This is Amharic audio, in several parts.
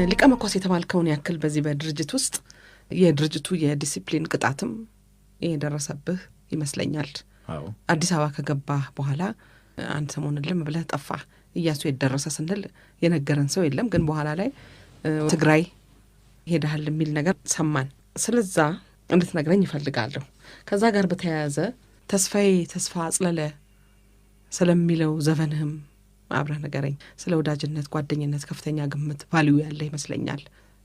ሊቀ መኳስ የተባልከውን ያክል በዚህ በድርጅት ውስጥ የድርጅቱ የዲሲፕሊን ቅጣትም የደረሰብህ ይመስለኛል። አዎ። አዲስ አበባ ከገባህ በኋላ አንድ ሰሞን እልም ብለህ ጠፋህ። እያሱ የት ደረሰ ስንል የነገረን ሰው የለም። ግን በኋላ ላይ ትግራይ ሄደሃል የሚል ነገር ሰማን። ስለዛ እንድትነግረኝ እፈልጋለሁ። ከዛ ጋር በተያያዘ ተስፋዬ ተስፋ አጽለለ ስለሚለው ዘፈንህም አብረህ ንገረኝ። ስለ ወዳጅነት፣ ጓደኝነት ከፍተኛ ግምት value ያለ ይመስለኛል።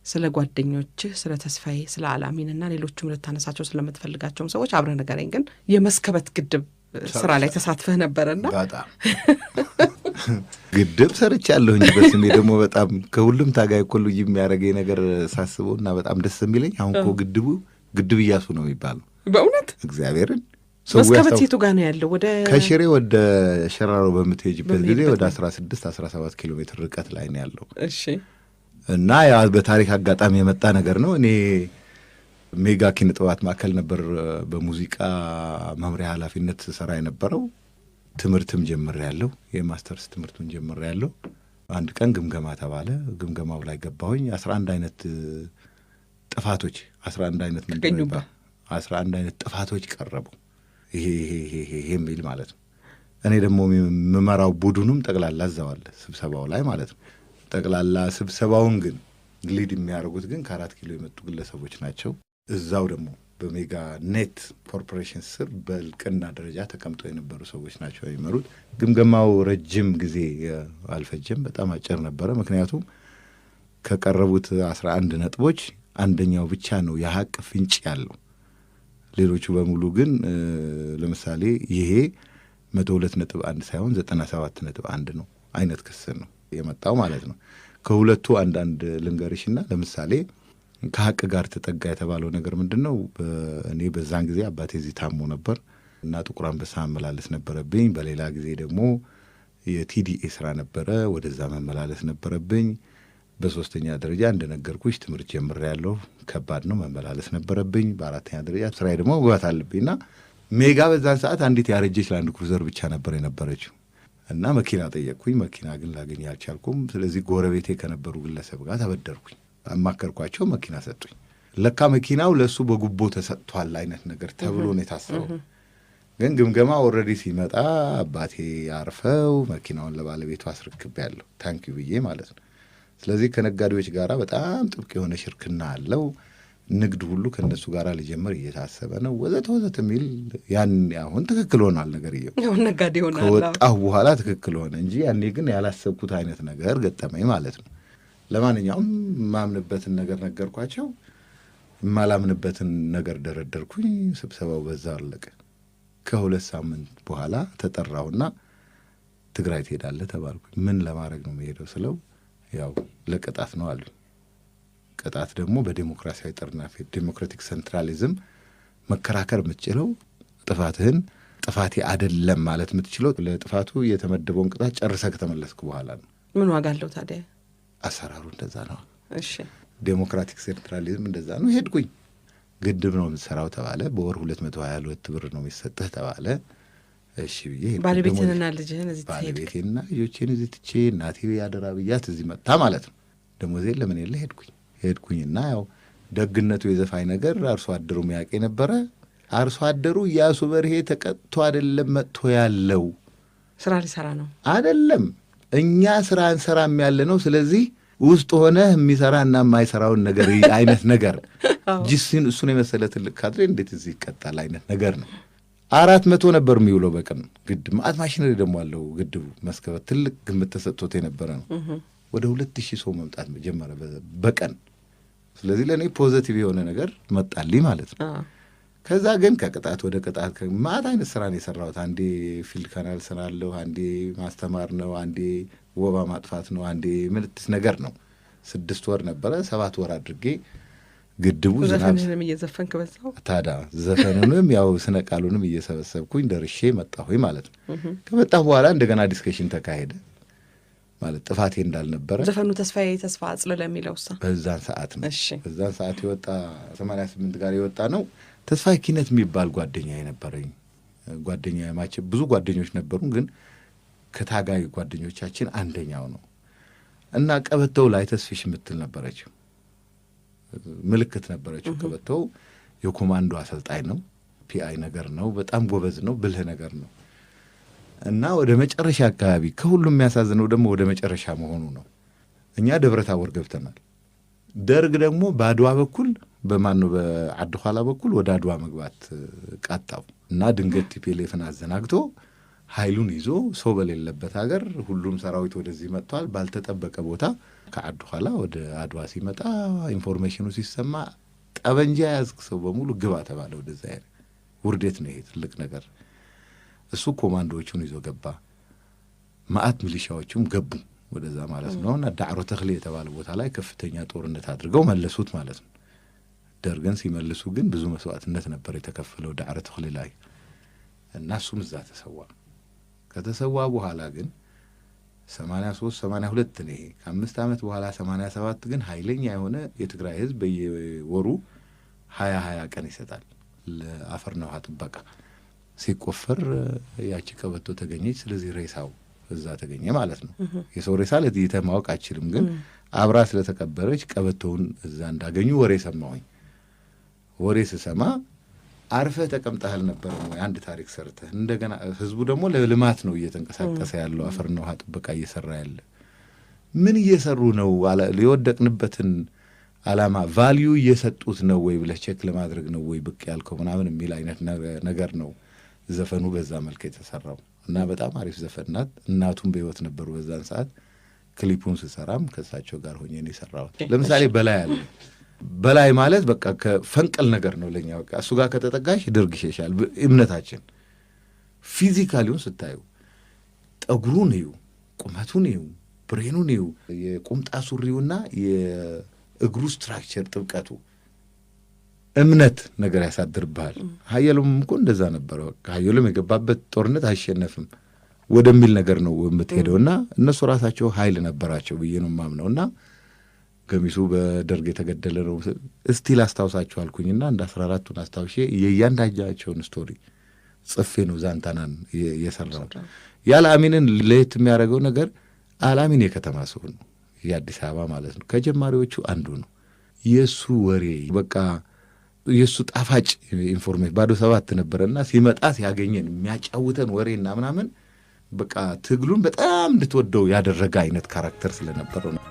ስለ ጓደኞችህ፣ ስለ ተስፋዬ፣ ስለ አላሚንና ሌሎቹም ልታነሳቸው ስለምትፈልጋቸውም ሰዎች አብረህ ንገረኝ። ግን የመስከበት ግድብ ስራ ላይ ተሳትፈህ ነበረና በጣም ግድብ ሰርቻለሁ እንጂ በስሜ ደግሞ በጣም ከሁሉም ታጋይ እኮ ልዩ የሚያደርገኝ ነገር ሳስበው እና በጣም ደስ የሚለኝ አሁን እኮ ግድቡ ግድብ እያሱ ነው የሚባለው። በእውነት? እግዚአብሔርን ሰው መስከበት የቱ ጋር ነው ያለው? ወደ ከሽሬ ወደ ሸራሮ በምትሄጅበት ጊዜ በምሄድበት ወደ 16 17 ኪሎ ሜትር ርቀት ላይ ነው ያለው። እና ያ በታሪክ አጋጣሚ የመጣ ነገር ነው። እኔ ሜጋ ኪነ ጥበባት ማዕከል ነበር በሙዚቃ መምሪያ ኃላፊነት ስሰራ የነበረው። ትምህርትም ጀምሬያለሁ። የማስተርስ ትምህርቱን ጀምሬያለሁ። አንድ ቀን ግምገማ ተባለ። ግምገማው ላይ ገባሁኝ። 11 አይነት ጥፋቶች፣ 11 አይነት ምንድን ነው ተገኙብህ? የሚባለው? 11 አይነት ጥፋቶች ቀረቡ። ይሄ ይሄ ይሄ ይሄ ይሄ የሚል ማለት ነው። እኔ ደግሞ የምመራው ቡድኑም ጠቅላላ እዛው አለ ስብሰባው ላይ ማለት ነው። ጠቅላላ ስብሰባውን ግን lead የሚያደርጉት ግን ከ4 ኪሎ የመጡ ግለሰቦች ናቸው። እዛው ደግሞ በሜጋ ኔት ኮርፖሬሽን ስር በልቅና ደረጃ ተቀምጠው የነበሩ ሰዎች ናቸው የሚመሩት። ግምገማው ረጅም ጊዜ አልፈጀም፣ በጣም አጭር ነበረ። ምክንያቱም ከቀረቡት 11 ነጥቦች አንደኛው ብቻ ነው የሀቅ ፍንጭ ያለው። ሌሎቹ በሙሉ ግን ለምሳሌ ይሄ 102.1 ሳይሆን 97.1 ነው አይነት ክስ ነው የመጣው ማለት ነው። ከሁለቱ አንዳንድ ልንገርሽና ለምሳሌ ከሀቅ ጋር ተጠጋ የተባለው ነገር ምንድን ነው? እኔ በዛን ጊዜ አባቴ እዚህ ታሞ ነበር እና ጥቁር አንበሳ መመላለስ ነበረብኝ። በሌላ ጊዜ ደግሞ የ TDA ስራ ነበረ፣ ወደዛ መመላለስ ነበረብኝ። በሶስተኛ ደረጃ እንደነገርኩሽ ትምህርት ጀምሬያለሁ፣ ከባድ ነው፣ መመላለስ ነበረብኝ። በአራተኛ ደረጃ ስራዬ ደግሞ መግባት አለብኝ እና ሜጋ በዛን ሰዓት አንዲት ያረጀች ላንድ ክሩዘር ብቻ ነበር የነበረችው እና መኪና ጠየቅኩኝ። መኪና ግን ላገኝ አልቻልኩም። ስለዚህ ጎረቤቴ ከነበሩ ግለሰብ ጋር ተበደርኩኝ። አማከርኳቸው፣ መኪና ሰጡኝ። ለካ መኪናው ለእሱ በጉቦ ተሰጥቷል አይነት ነገር ተብሎ ነው የታሰበው። ግን ግምገማ already ሲመጣ አባቴ አርፈው መኪናውን ለባለቤቱ አስረክቤያለሁ፣ thank you ብዬ ማለት ነው። ስለዚህ ከነጋዴዎች ጋር በጣም ጥብቅ የሆነ ሽርክና አለው። ንግድ ሁሉ ከእነሱ ጋር ሊጀምር እየታሰበ ነው፣ ወዘተ ወዘተ የሚል ያን አሁን ትክክል ሆኗል ነገርየው። አሁን ነጋዴ ሆናል። ከወጣሁ በኋላ ትክክል ሆነ እንጂ ያኔ ግን ያላሰብኩት አይነት ነገር ገጠመኝ ማለት ነው። ለማንኛውም የማምንበትን ነገር ነገርኳቸው፣ የማላምንበትን ነገር ደረደርኩኝ። ስብሰባው በዛ አለቀ። ከ2 ሳምንት በኋላ ተጠራሁና ትግራይ ትሄዳለህ ተባልኩኝ። ምን ለማድረግ ነው የምሄደው ስለው ያው ለቅጣት ነው አሉኝ። ቅጣት ደግሞ በዴሞክራሲያዊ ጥርናፌ democratic centralism መከራከር የምትችለው፣ ጥፋትህን ጥፋቴ አይደለም ማለት የምትችለው ለጥፋቱ የተመደበውን ቅጣት ጨርሰህ ከተመለስክ በኋላ ነው። ምን ዋጋ አለው ታዲያ? አሰራሩ እንደዛ ነው። ዴሞክራቲክ centralism እንደዛ ነው። ሄድኩኝ። ግድብ ነው የምትሰራው ተባለ። በወር 222 ብር ነው የሚሰጥህ ተባለ። እሺ ብዬ ሄድኩኝ። ባለቤትህንና ልጅህን እዚህ ትሄድ? ባለቤቴንና ልጆቼን እዚህ ትቼ እናቴ ያደራ ብያት እዚህ መጣ ማለት ነው። ደሞዜ ለምን የለ ሄድኩኝ። ሄድኩኝና ያው ደግነቱ የዘፋኝ ነገር አርሶ አደሩ ሚያውቅ የነበረ አርሶ አደሩ እያሱ በርሄ ተቀጥቶ አይደለም መጥቶ ያለው ስራ ሊሰራ ነው። አይደለም፣ እኛ ስራ እንሰራም ያለ ነው። ስለዚህ ውስጥ ሆነህ የሚሰራና የማይሰራውን ነገር አይነት ነገር ጅስን እሱን የመሰለ ትልቅ ካድሬ እንዴት እዚህ ይቀጣል አይነት ነገር ነው። 400 ነበር የሚውለው በቀን ግድብ። ማአት ማሽነሪ ደግሞ አለው ግድቡ። መስከበት ትልቅ ግምት ተሰጥቶት የነበረ ነው። ወደ 2000 ሰው መምጣት ጀመረ በቀን። ስለዚህ ለእኔ positive የሆነ ነገር መጣልኝ ማለት ነው። ከዛ ግን ከቅጣት ወደ ቅጣት ማአት አይነት ስራ ነው የሰራሁት። አንዴ field canal ስራ አለሁ፣ አንዴ ማስተማር ነው፣ አንዴ ወባ ማጥፋት ነው፣ አንዴ ምልትስ ነገር ነው። 6 ወር ነበረ፣ 7 ወር አድርጌ ግድቡ ዝናብ ዘፈንህንም እየዘፈንክ በዛው? ታዳ ዘፈኑንም ያው ስነ ቃሉንም እየሰበሰብኩኝ ደርሼ መጣሁኝ ማለት ነው። ከመጣሁ በኋላ እንደገና discussion ተካሄደ ማለት ጥፋቴ እንዳልነበረ። ዘፈኑ ተስፋዬ ተስፋ አጽለለ የሚለው ሳ በዛን ሰዓት ነው። በዛን ሰዓት የወጣ 88 ጋር የወጣ ነው። ተስፋዬ ኪነት የሚባል ጓደኛ የነበረኝ ጓደኛ ማቸ ብዙ ጓደኞች ነበሩ፣ ግን ከታጋይ ጓደኞቻችን አንደኛው ነው። እና ቀበቶው ላይ ተስፊሽ የምትል ነበረችው፣ ምልክት ነበረችው። ቀበቶው የኮማንዶ አሰልጣኝ ነው፣ PI ነገር ነው፣ በጣም ጎበዝ ነው፣ ብልህ ነገር ነው። እና ወደ መጨረሻ አካባቢ ከሁሉም የሚያሳዝነው ደግሞ ወደ መጨረሻ መሆኑ ነው። እኛ ደብረ ታቦር ገብተናል። ደርግ ደግሞ በአድዋ በኩል በማን ነው በዓዲ ኋላ በኩል ወደ አድዋ መግባት ቃጣው እና ድንገት TPLF ን አዘናግቶ ኃይሉን ይዞ ሰው በሌለበት ሀገር ሁሉም ሰራዊት ወደዚህ መጥቷል። ባልተጠበቀ ቦታ ከዓዲ ኋላ ወደ አድዋ ሲመጣ information ኑ ሲሰማ ጠበንጃ ያዝክ ሰው በሙሉ ግባ ተባለ ወደዛ። ውርደት ነው ይሄ ትልቅ ነገር። እሱ ኮማንዶዎቹን ይዞ ገባ። ማአት ሚሊሻዎቹም ገቡ ወደዛ ማለት ነው። እና ዳዕሮ ተክሌ የተባለ ቦታ ላይ ከፍተኛ ጦርነት አድርገው መለሱት ማለት ነው። ደርግን ሲመልሱ ግን ብዙ መስዋዕትነት ነበር የተከፈለው ዳዕሮ ተክሌ ላይ እና እሱም እዛ ተሰዋ። ከተሰዋ በኋላ ግን 83 82 ነው ይሄ ከ5 ዓመት በኋላ 87 ግን ኃይለኛ የሆነ የትግራይ ህዝብ በየወሩ 20 20 ቀን ይሰጣል ለአፈርና ውሃ ጥበቃ። ሲቆፈር ያቺ ቀበቶ ተገኘች። ስለዚህ ሬሳው እዛ ተገኘ ማለት ነው። የሰው ሬሳ ለይተህ ማወቅ አችልም፣ ግን አብራ ስለተቀበረች ቀበቶውን እዛ እንዳገኙ ወሬ ሰማሁኝ። ወሬ ስሰማ አርፈህ ተቀምጠህ አልነበረም ወይ አንድ ታሪክ ሰርተህ እንደገና ህዝቡ ደግሞ ለልማት ነው እየተንቀሳቀሰ ያለው አፈርና ውሃ ጥበቃ እየሰራ ያለ ምን እየሰሩ ነው? የወደቅንበትን ዓላማ value እየሰጡት ነው ወይ ብለህ check ለማድረግ ነው ወይ ብቅ ያልከው ምናምን የሚል አይነት ነገር ነው ዘፈኑ በዛ መልክ የተሰራው እና በጣም አሪፍ ዘፈን ናት። እናቱም በህይወት ነበሩ በዛን ሰዓት። ክሊፑን ስሰራም ከእሳቸው ጋር ሆኜ ነው የሰራሁት። ለምሳሌ በላይ አለ። በላይ ማለት በቃ ከፈንቅል ነገር ነው ለኛ። በቃ እሱ ጋር ከተጠጋሽ ደርግ ይሸሻል። እምነታችን physically ውን ስታዩ ጠጉሩን እዩ፣ ቁመቱን እዩ፣ ብሬኑን እዩ፣ የቁምጣ ሱሪውና የእግሩ structure ጥብቀቱ እምነት ነገር ያሳድርብሃል። ሀየሎም እኮ እንደዛ ነበረ። በቃ ሀየሎም የገባበት ጦርነት አይሸነፍም ወደሚል ነገር ነው የምትሄደው እና እነሱ ራሳቸው ኃይል ነበራቸው ብዬ ነው የማምነው። እና ገሚሱ በደርግ የተገደለ ነው። እስቲ ላስታውሳቸው አልኩኝና እንደ 14ቱን አስታውሼ የእያንዳንዳቸውን story ጽፌ ነው ዛንታናን የሰራሁት። የአልአሚንን ለየት የሚያደርገው ነገር አልአሚን የከተማ ሰው ነው፣ የአዲስ አበባ ማለት ነው። ከጀማሪዎቹ አንዱ ነው። የእሱ ወሬ በቃ የእሱ ጣፋጭ information ባዶ ሰባት ነበረና ሲመጣ ሲያገኘን የሚያጫውተን ወሬና ምናምን በቃ ትግሉን በጣም እንድትወደው ያደረገ አይነት character ስለነበረው ነው።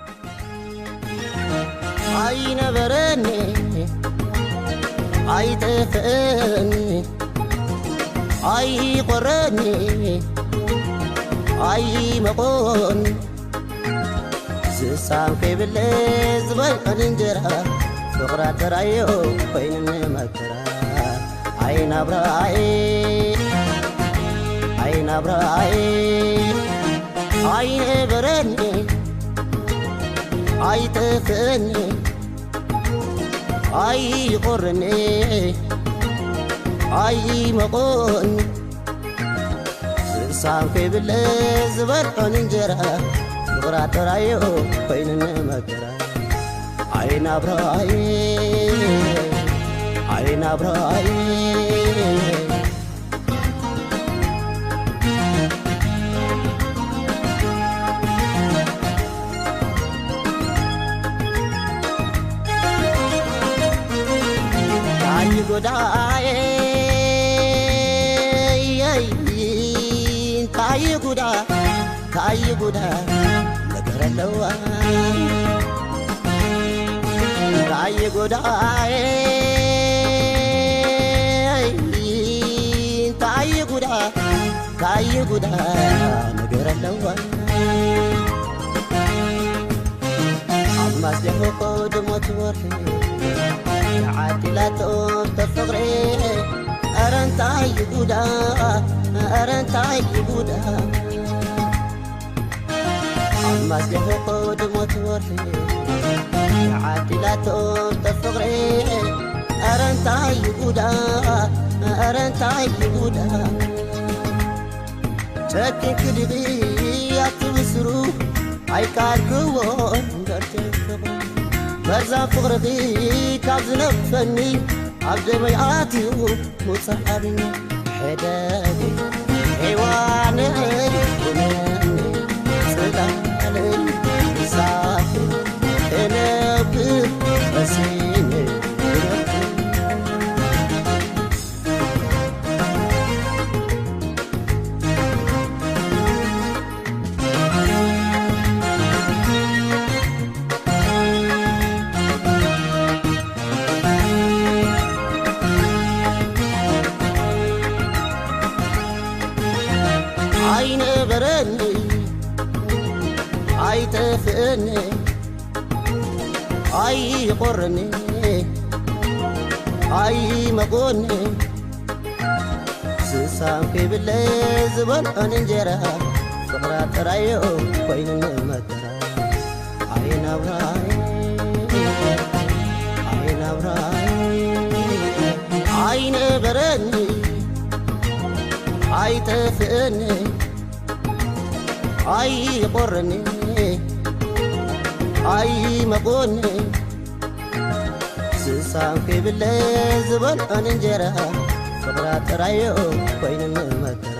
ኣይነበረኒ ኣይጠፍአኒ ኣይቆረኒ ኣይመቆኒ ዝሳም ከይብለ ዝበልዐን እንጀራ ፍቕራ ተራዮ ኮይኑኒ መከራ ኣይናብራይ ኣይናብራይ ኣይነበረኒ ኣይጠፍአኒ ኣይቆርኒ ኣይመቆኒ ዝሳም ከይብለ ዝበልዖን እንጀራ ፍቕራ ተራዮ ኮይኑኒ መከራ ኣይናብራይ ኣይናብራይ ታይ ጉዳይ ታይ ጉዳ ታይ ጉዳ ነገር ኣለዋ ታይ ጉዳይ ታይ ጉዳ ታይ ጉዳ ነገር ኣለዋ ኣልማዝ ደሕቆ ድሞት ወርሒ ዓዲላቶ ተፍቕሪ ኧረ እንታይ ጉዳ ኧረ እንታይ ጉዳ ኣልማዝ ደሕቆ ድሞት ወርሒ ዓዲላቶ ተፍቕሪ ኧረ እንታይ ጉዳ ኧረ እንታይ ጉዳ ጨኪን ክድቢ ኣትብስሩ ኣይካልክዎን ገርተፍቕሪ መርዛም ፍቕርኺ ካብ ዝነፈኒ ኣብ ደመይ ኣትዩ ምውፃእ ኣብኒ ሕደግ ሔዋነይ ኩነኒ ጽላለይ ምሳኺ ክነብር ቀሲነ ክነብር። ኣይነበረኒ ኣይጠፍአኒ ኣይቆረኒ ኣይመቆኒ ስሳም ከይብለ ዝበልዖን እንጀራ ፍቕራ ጥራዮ ኮይኑ መከራ። ኣይናብራይ ኣይናብራይ ኣይነበረኒ ኣይጠፍአኒ ኣይቆረኒ ኣይመቆኒ ስሳም ከይብለ ዝበልዖን እንጀራ ፍቕራ ጥራዮ ኮይኑ መከራ።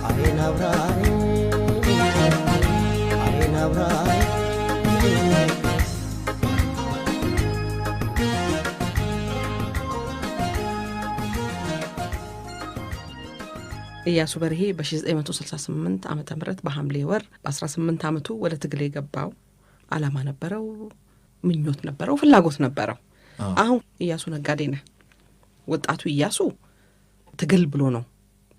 ኣይናብራይ ኣይናብራይ። ኢያሱ በርሄ በ1968 ዓመተ ምህረት በሐምሌ ወር በ18 ዓመቱ ወደ ትግል የገባው አላማ ነበረው፣ ምኞት ነበረው፣ ፍላጎት ነበረው። አሁን ኢያሱ ነጋዴ ነህ። ወጣቱ ኢያሱ ትግል ብሎ ነው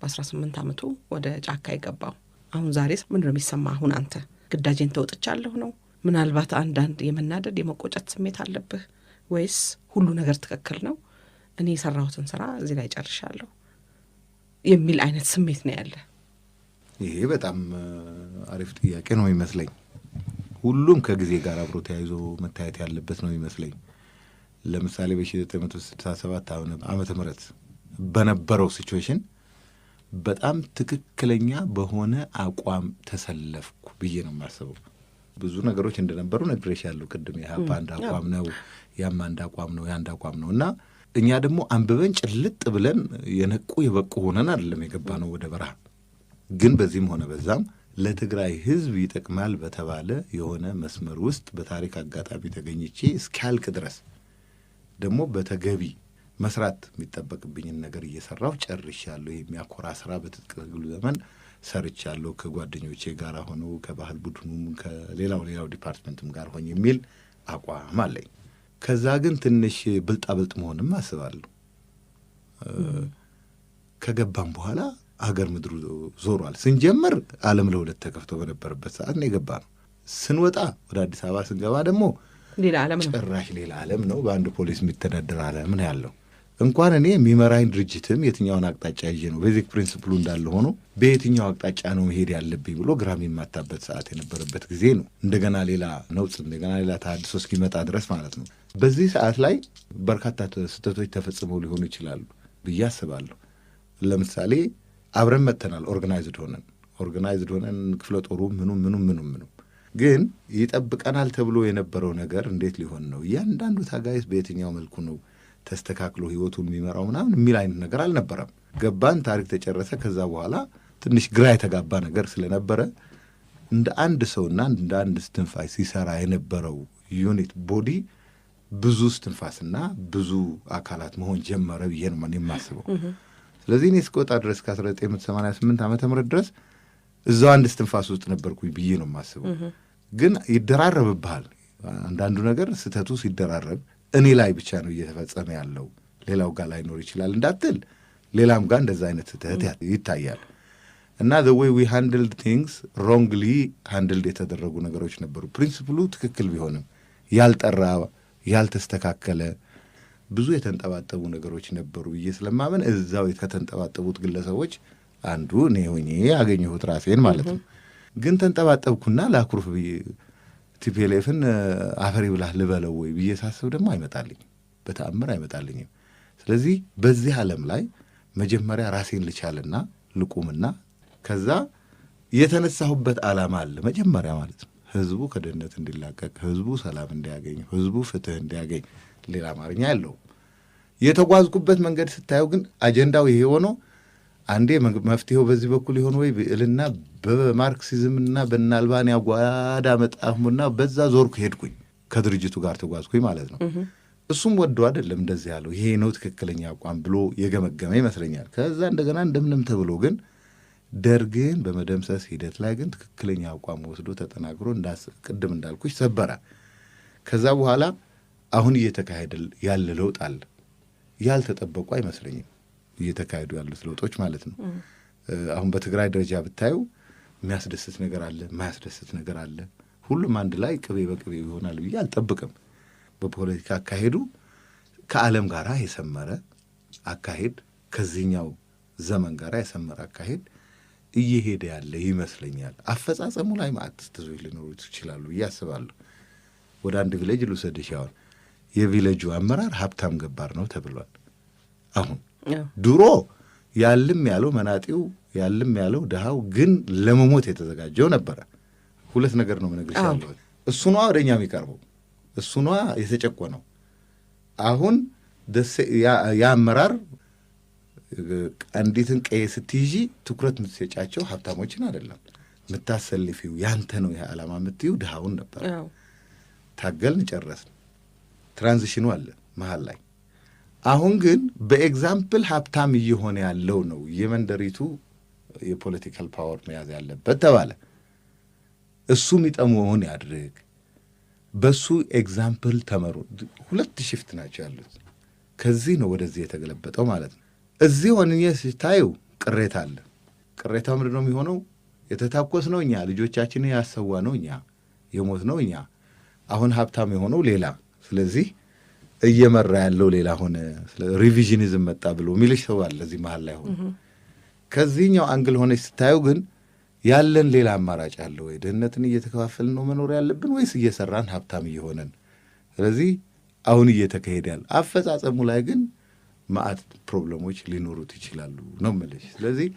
በ18 ዓመቱ ወደ ጫካ የገባው። አሁን ዛሬስ ምንድን ነው የሚሰማ? አሁን አንተ ግዳጄን ተወጥቻለሁ ነው? ምናልባት አንዳንድ የመናደድ የመቆጨት ስሜት አለብህ ወይስ ሁሉ ነገር ትክክል ነው፣ እኔ የሰራሁትን ስራ እዚህ ላይ ጨርሻለሁ የሚል አይነት ስሜት ነው ያለ? ይሄ በጣም አሪፍ ጥያቄ ነው ይመስለኝ። ሁሉም ከጊዜ ጋር አብሮ ተያይዞ መታየት ያለበት ነው ይመስለኝ። ለምሳሌ በ1967 ዓመተ ምህረት በነበረው situation በጣም ትክክለኛ በሆነ አቋም ተሰለፍኩ ብዬ ነው የማስበው። ብዙ ነገሮች እንደነበሩ ነግሬሻለሁ ቅድም። የኢህአፓ አንድ አቋም ነው፣ ያም አንድ አቋም ነው፣ የአንድ አቋም ነው እና እኛ ደግሞ አንብበን ጭልጥ ብለን የነቁ የበቁ ሆነን አይደለም የገባ ነው ወደ በረሃ። ግን በዚህም ሆነ በዛም ለትግራይ ሕዝብ ይጠቅማል በተባለ የሆነ መስመር ውስጥ በታሪክ አጋጣሚ ተገኝቼ እስኪያልቅ ድረስ ደግሞ በተገቢ መስራት የሚጠበቅብኝን ነገር እየሰራሁ ጨርሻለሁ። የሚያኮራ ስራ በትጥቅ ትግሉ ዘመን ሰርቻለሁ፣ ከጓደኞቼ ጋር ሆነው ከባህል ቡድኑም ከሌላው ሌላው department ም ጋር ሆኜ የሚል አቋም አለኝ። ከዛ ግን ትንሽ ብልጣብልጥ መሆንም አስባለሁ። ከገባም በኋላ አገር ምድሩ ዞሯል። ስንጀምር ዓለም ለሁለት ተከፍቶ በነበረበት ሰዓት ነው የገባ ነው። ስንወጣ ወደ አዲስ አበባ ስንገባ ደግሞ ሌላ ዓለም ነው። ጭራሽ ሌላ ዓለም ነው። በአንድ ፖሊስ የሚተዳደር ዓለም ነው ያለው። እንኳን እኔ የሚመራኝ ድርጅትም የትኛውን አቅጣጫ ይዤ ነው፣ basic principle ኡ እንዳለ ሆኖ፣ በየትኛው አቅጣጫ ነው መሄድ ያለብኝ ብሎ ግራ የሚማታበት ሰዓት የነበረበት ጊዜ ነው። እንደገና ሌላ ነውጥ፣ እንደገና ሌላ ተሃድሶ እስኪመጣ ድረስ ማለት ነው። በዚህ ሰዓት ላይ በርካታ ስህተቶች ተፈጽመው ሊሆኑ ይችላሉ ብዬ አስባለሁ። ለምሳሌ አብረን መጥተናል፣ organized ሆነን ክፍለ ጦሩ ምኑ ምኑ ምኑ ምኑ፣ ግን ይጠብቀናል ተብሎ የነበረው ነገር እንዴት ሊሆን ነው? እያንዳንዱ ታጋይስ በየትኛው መልኩ ነው ተስተካክሎ ህይወቱን የሚመራው ምናምን የሚል አይነት ነገር አልነበረም። ገባን፣ ታሪክ ተጨረሰ። ከዛ በኋላ ትንሽ ግራ የተጋባ ነገር ስለነበረ እንደ አንድ ሰውና እንደ አንድ እስትንፋስ ሲሰራ የነበረው unit body ብዙ እስትንፋስና ብዙ አካላት መሆን ጀመረ ብዬ ነው የማስበው። ስለዚህ እኔ እስከወጣ ድረስ ከ1988 ዓመተ ምህረት ድረስ እዛው አንድ እስትንፋስ ውስጥ ነበርኩኝ ብዬ ነው የማስበው። ግን ይደራረብብሃል። አንዳንዱ ነገር ስህተቱ ሲደራረብ እኔ ላይ ብቻ ነው እየተፈጸመ ያለው፣ ሌላው ጋር ላይኖር ይችላል እንዳትል፣ ሌላም ጋር እንደዛ አይነት ስህተት ይታያል። እና the way we handled things፣ wrongly handled የተደረጉ ነገሮች ነበሩ። Principle ኡ ትክክል ቢሆንም ያልጠራ፣ ያልተስተካከለ፣ ብዙ የተንጠባጠቡ ነገሮች ነበሩ ብዬ ስለማመን እዛው ከተንጠባጠቡት ግለሰቦች አንዱ እኔ ሆኜ ያገኘሁት ራሴን ማለት ነው። ግን ተንጠባጠብኩና ላኩርፍ ብዬ TPLF ን አፈር ይብላህ ልበለው ወይ ብዬ ሳስብ ደግሞ አይመጣልኝም፣ በተአምር አይመጣልኝም። ስለዚህ በዚህ ዓለም ላይ መጀመሪያ ራሴን ልቻልና ልቁምና ከዛ የተነሳሁበት ዓላማ አለ መጀመሪያ ማለት ነው። ህዝቡ ከድህነት እንዲላቀቅ፣ ህዝቡ ሰላም እንዲያገኝ፣ ህዝቡ ፍትህ እንዲያገኝ፣ ሌላ አማርኛ ያለውም። የተጓዝኩበት መንገድ ስታየው ግን አጀንዳው ይሄ ሆኖ አንዴ መፍትሄው በዚህ በኩል ይሆን ወይ እልና በማርክሲዝምና በአልባንያ ጓዳ መጣሁና በዛ ዞርኩ ሄድኩኝ፣ ከድርጅቱ ጋር ተጓዝኩኝ ማለት ነው። እሱም ወዶ አይደለም እንደዚህ ያለው፣ ይሄ ነው ትክክለኛ አቋም ብሎ የገመገመ ይመስለኛል። ከዛ እንደገና እንደምንም ተብሎ ግን ደርግን በመደምሰስ ሂደት ላይ ግን ትክክለኛ አቋም ወስዶ ተጠናክሮ ቅድም እንዳልኩሽ ሰበረ። ከዛ በኋላ አሁን እየተካሄደ ያለ ለውጥ አለ። ያልተጠበቁ አይመስለኝም እየተካሄዱ ያሉት ለውጦች ማለት ነው። አሁን በትግራይ ደረጃ ብታዩ የሚያስደስት ነገር አለ፣ የማያስደስት ነገር አለ። ሁሉም አንድ ላይ ቅቤ በቅቤ ይሆናል ብዬ አልጠብቅም። በፖለቲካ አካሄዱ ከዓለም ጋር የሰመረ አካሄድ፣ ከዚህኛው ዘመን ጋር የሰመረ አካሄድ እየሄደ ያለ ይመስለኛል። አፈጻጸሙ ላይ ማዕት ትዞች ሊኖሩት ይችላሉ ብዬ አስባለሁ። ወደ አንድ village ልውሰድሽ። አሁን የ village ኡ አመራር ሀብታም ገባር ነው ተብሏል። አሁን ድሮ ያልም ያለው መናጢው ያልም ያለው ድሃው ግን ለመሞት የተዘጋጀው ነበረ። ሁለት ነገር ነው የምነግርሽ ያለሁት። እሱ ነዋ ወደ እኛ የሚቀርበው፣ እሱ ነዋ የተጨቆነው። አሁን ያ አመራር አንዲትን ቀዬ ስትይዢ ትኩረት የምትሰጫቸው ሀብታሞችን አይደለም የምታሰልፊው፣ ያንተ ነው ይህ ዓላማ የምትይው ድሃውን ነበር። ታገልን፣ ጨረስን። Transition ኑ አለ መሀል ላይ። አሁን ግን በ example ሀብታም እየሆነ ያለው ነው የመንደሪቱ የ political power መያዝ ያለበት ተባለ። እሱ የሚጠመውን ያድርግ፣ በሱ example ተመሩ። ሁለት shift ናቸው ያሉት። ከዚህ ነው ወደዚህ የተገለበጠው ማለት ነው። እዚህ ሆኜ ስታዩ ቅሬታ አለ። ቅሬታው ምንድን ነው የሚሆነው? የተታኮስ ነው እኛ፣ ልጆቻችንን ያሰዋ ነው እኛ፣ የሞት ነው እኛ። አሁን ሀብታም የሆነው ሌላ፣ ስለዚህ እየመራ ያለው ሌላ ሆነ። Revisionism መጣ ብሎ የሚልሽ ሰው አለ እዚህ መሀል ላይ ሆነ። ከዚህኛው angle ሆነች ስታዩ ግን ያለን ሌላ አማራጭ አለ ወይ? ድህነትን እየተከፋፈልን ነው መኖር ያለብን ወይስ እየሰራን ሀብታም እየሆነን? ስለዚህ አሁን እየተካሄደ ያለ አፈጻጸሙ ላይ ግን ማአት problem ኦች ሊኖሩት ይችላሉ ነው የምልሽ። ስለዚህ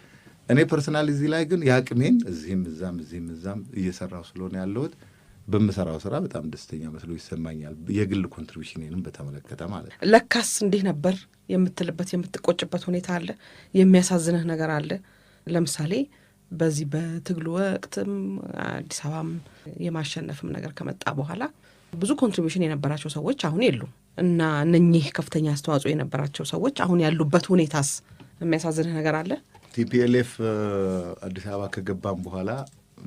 እኔ personally እዚህ ላይ ግን የአቅሜን እዚህም እዛም እዚህም እዛም እየሰራሁ ስለሆነ ያለሁት በምሰራው ስራ በጣም ደስተኛ መስሎ ይሰማኛል። የግል contribution ንም በተመለከተ ማለት ነው። ለካስ እንዲህ ነበር የምትልበት የምትቆጭበት ሁኔታ አለ። የሚያሳዝንህ ነገር አለ። ለምሳሌ በዚህ በትግሉ ወቅትም አዲስ አበባም የማሸነፍም ነገር ከመጣ በኋላ ብዙ contribution የነበራቸው ሰዎች አሁን የሉም እና እነኚህ ከፍተኛ አስተዋጽኦ የነበራቸው ሰዎች አሁን ያሉበት ሁኔታስ የሚያሳዝንህ ነገር አለ? TPLF አዲስ አበባ ከገባም በኋላ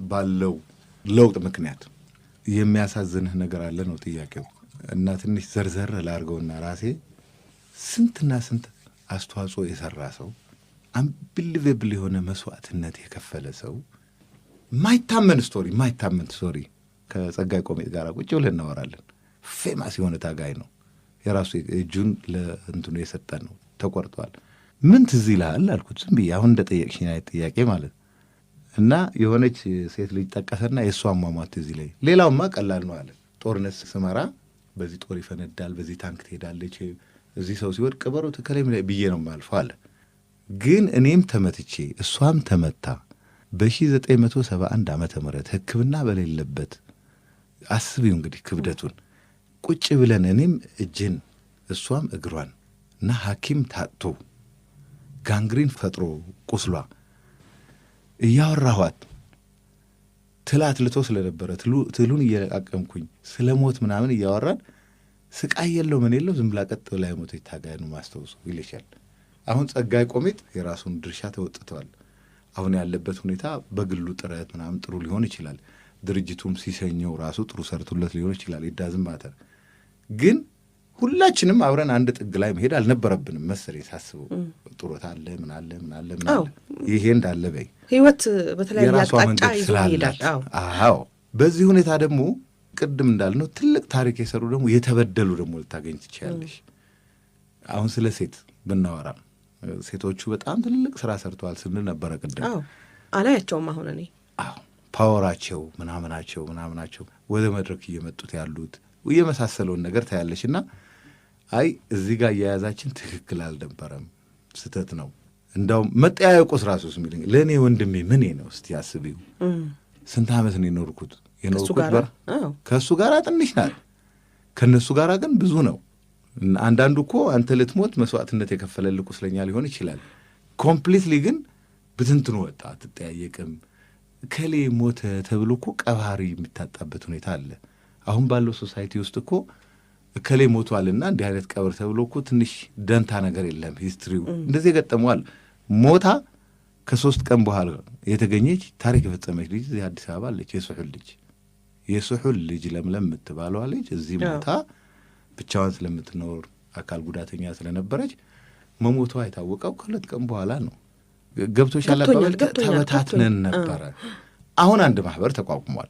ባለው ለውጥ ምክንያት የሚያሳዝንህ ነገር አለ ነው ጥያቄው። እና ትንሽ ዘርዘር ላርገውና ራሴ ስንትና ስንት አስተዋጽኦ የሰራ ሰው፣ unbelievable የሆነ መስዋዕትነት የከፈለ ሰው፣ ማይታመን story፣ ማይታመን story፣ ከጸጋይ ቆሜጥ ጋር ቁጭ ብለን እናወራለን። Famous የሆነ ታጋይ ነው። የራሱ እጁን ለእንትኑ የሰጠ ነው፣ ተቆርጧል። ምን ትዝ ይልሃል አልኩት፣ ዝም ብዬ አሁን እንደ ጠየቅሽኝ አይነት ጥያቄ ማለት እና የሆነች ሴት ልጅ ጠቀሰና የእሷ አሟሟት ትዝ ይለኝ። ሌላውማ ቀላል ነው አለ። ጦርነት ስመራ በዚህ ጦር ይፈነዳል፣ በዚህ ታንክ ትሄዳለች፣ እዚህ ሰው ሲወድቅ ቅበሩ ትከለኝ ብዬ ነው የማልፈው አለ። ግን እኔም ተመትቼ እሷም ተመታ በ1971 ዓመተ ምህረት ሕክምና በሌለበት፣ አስቢው እንግዲህ ክብደቱን፣ ቁጭ ብለን እኔም እጅን እሷም እግሯን እና ሐኪም ታጥቶ gangrene ፈጥሮ ቁስሏ እያወራኋት ትል አትልቶ ስለነበረ ትሉን እየለቃቀምኩኝ ስለ ሞት ምናምን እያወራን ስቃይ የለው ምን የለው ዝም ብላ ቀጥ ብላ የሞተች ታጋይ ነው ማስታውሱ ይልሻል። አሁን ጸጋይ ቆሜጥ የራሱን ድርሻ ተወጥተዋል። አሁን ያለበት ሁኔታ በግሉ ጥረት ምናምን ጥሩ ሊሆን ይችላል። ድርጅቱም ሲሰኘው ራሱ ጥሩ ሰርቶለት ሊሆን ይችላል። It doesn't matter፣ ግን ሁላችንም አብረን አንድ ጥግ ላይ መሄድ አልነበረብንም መሰለኝ ሳስበው። ጡረታ አለ፣ ምን አለ፣ ምን አለ፣ ምን አለ፣ ይሄ እንዳለ በይ ህይወት በተለያየ የራሷ አቅጣጫ መንገድ ይዞ ስላላት ይሄዳል። አዎ። በዚህ ሁኔታ ደግሞ ቅድም እንዳልነው ትልቅ ታሪክ የሰሩ ደግሞ የተበደሉ ደግሞ ልታገኝ ትችያለሽ። አሁን ስለ ሴት ብናወራ ሴቶቹ በጣም ትልቅ ስራ ሰርተዋል ስንል ነበረ ቅድም። አዎ፣ አላያቸውም አሁን እኔ። አዎ፣ power ኣቸው ምናምናቸው ምናምናቸው ወደ መድረክ እየመጡት ያሉት የመሳሰለውን ነገር ታያለሽ። እና አይ እዚህ ጋር አያያዛችን ትክክል አልነበረም፣ ስህተት ነው። እንዳውም መጠያየቁስ ራሱ የሚለኝ ለእኔ ወንድሜ ምኔ ነው እስቲ አስቢው። ስንት ዓመት ነው የኖርኩት ከእሱ የኖርኩት ጋር ከእሱ ጋር ትንሽ ናት፣ ከእነሱ ጋር ግን ብዙ ነው። አንዳንዱ እኮ አንተ ልትሞት መስዋዕትነት የከፈለልህ ቁስለኛ ሊሆን ይችላል። Completely ግን ብትንትኑ ወጣ። አትጠያየቅም። ከሌ ሞተ ተብሎ እኮ ቀባሪ የሚታጣበት ሁኔታ አለ። አሁን ባለው society ውስጥ እኮ እከሌ ሞቷልና እንዲህ አይነት ቀብር ተብሎ እኮ ትንሽ ደንታ ነገር የለም። History ው እንደዚህ የገጠመዋል። ሞታ ከ3 ቀን በኋላ የተገኘች ታሪክ የፈጸመች ልጅ እዚህ አዲስ አበባ አለች። የስሑል ልጅ ለምለም የምትባለዋ ልጅ እዚህ ሞታ ብቻዋን ስለምትኖር አካል ጉዳተኛ ስለነበረች መሞቷ የታወቀው ከ2 ቀን በኋላ ነው። ገብቶሻል? ገብቶኛል፣ አባባል ገብቶኛል፣ ተበታትነን ገብቶኛል። ነበረ። አሁን አንድ ማህበር ተቋቁሟል።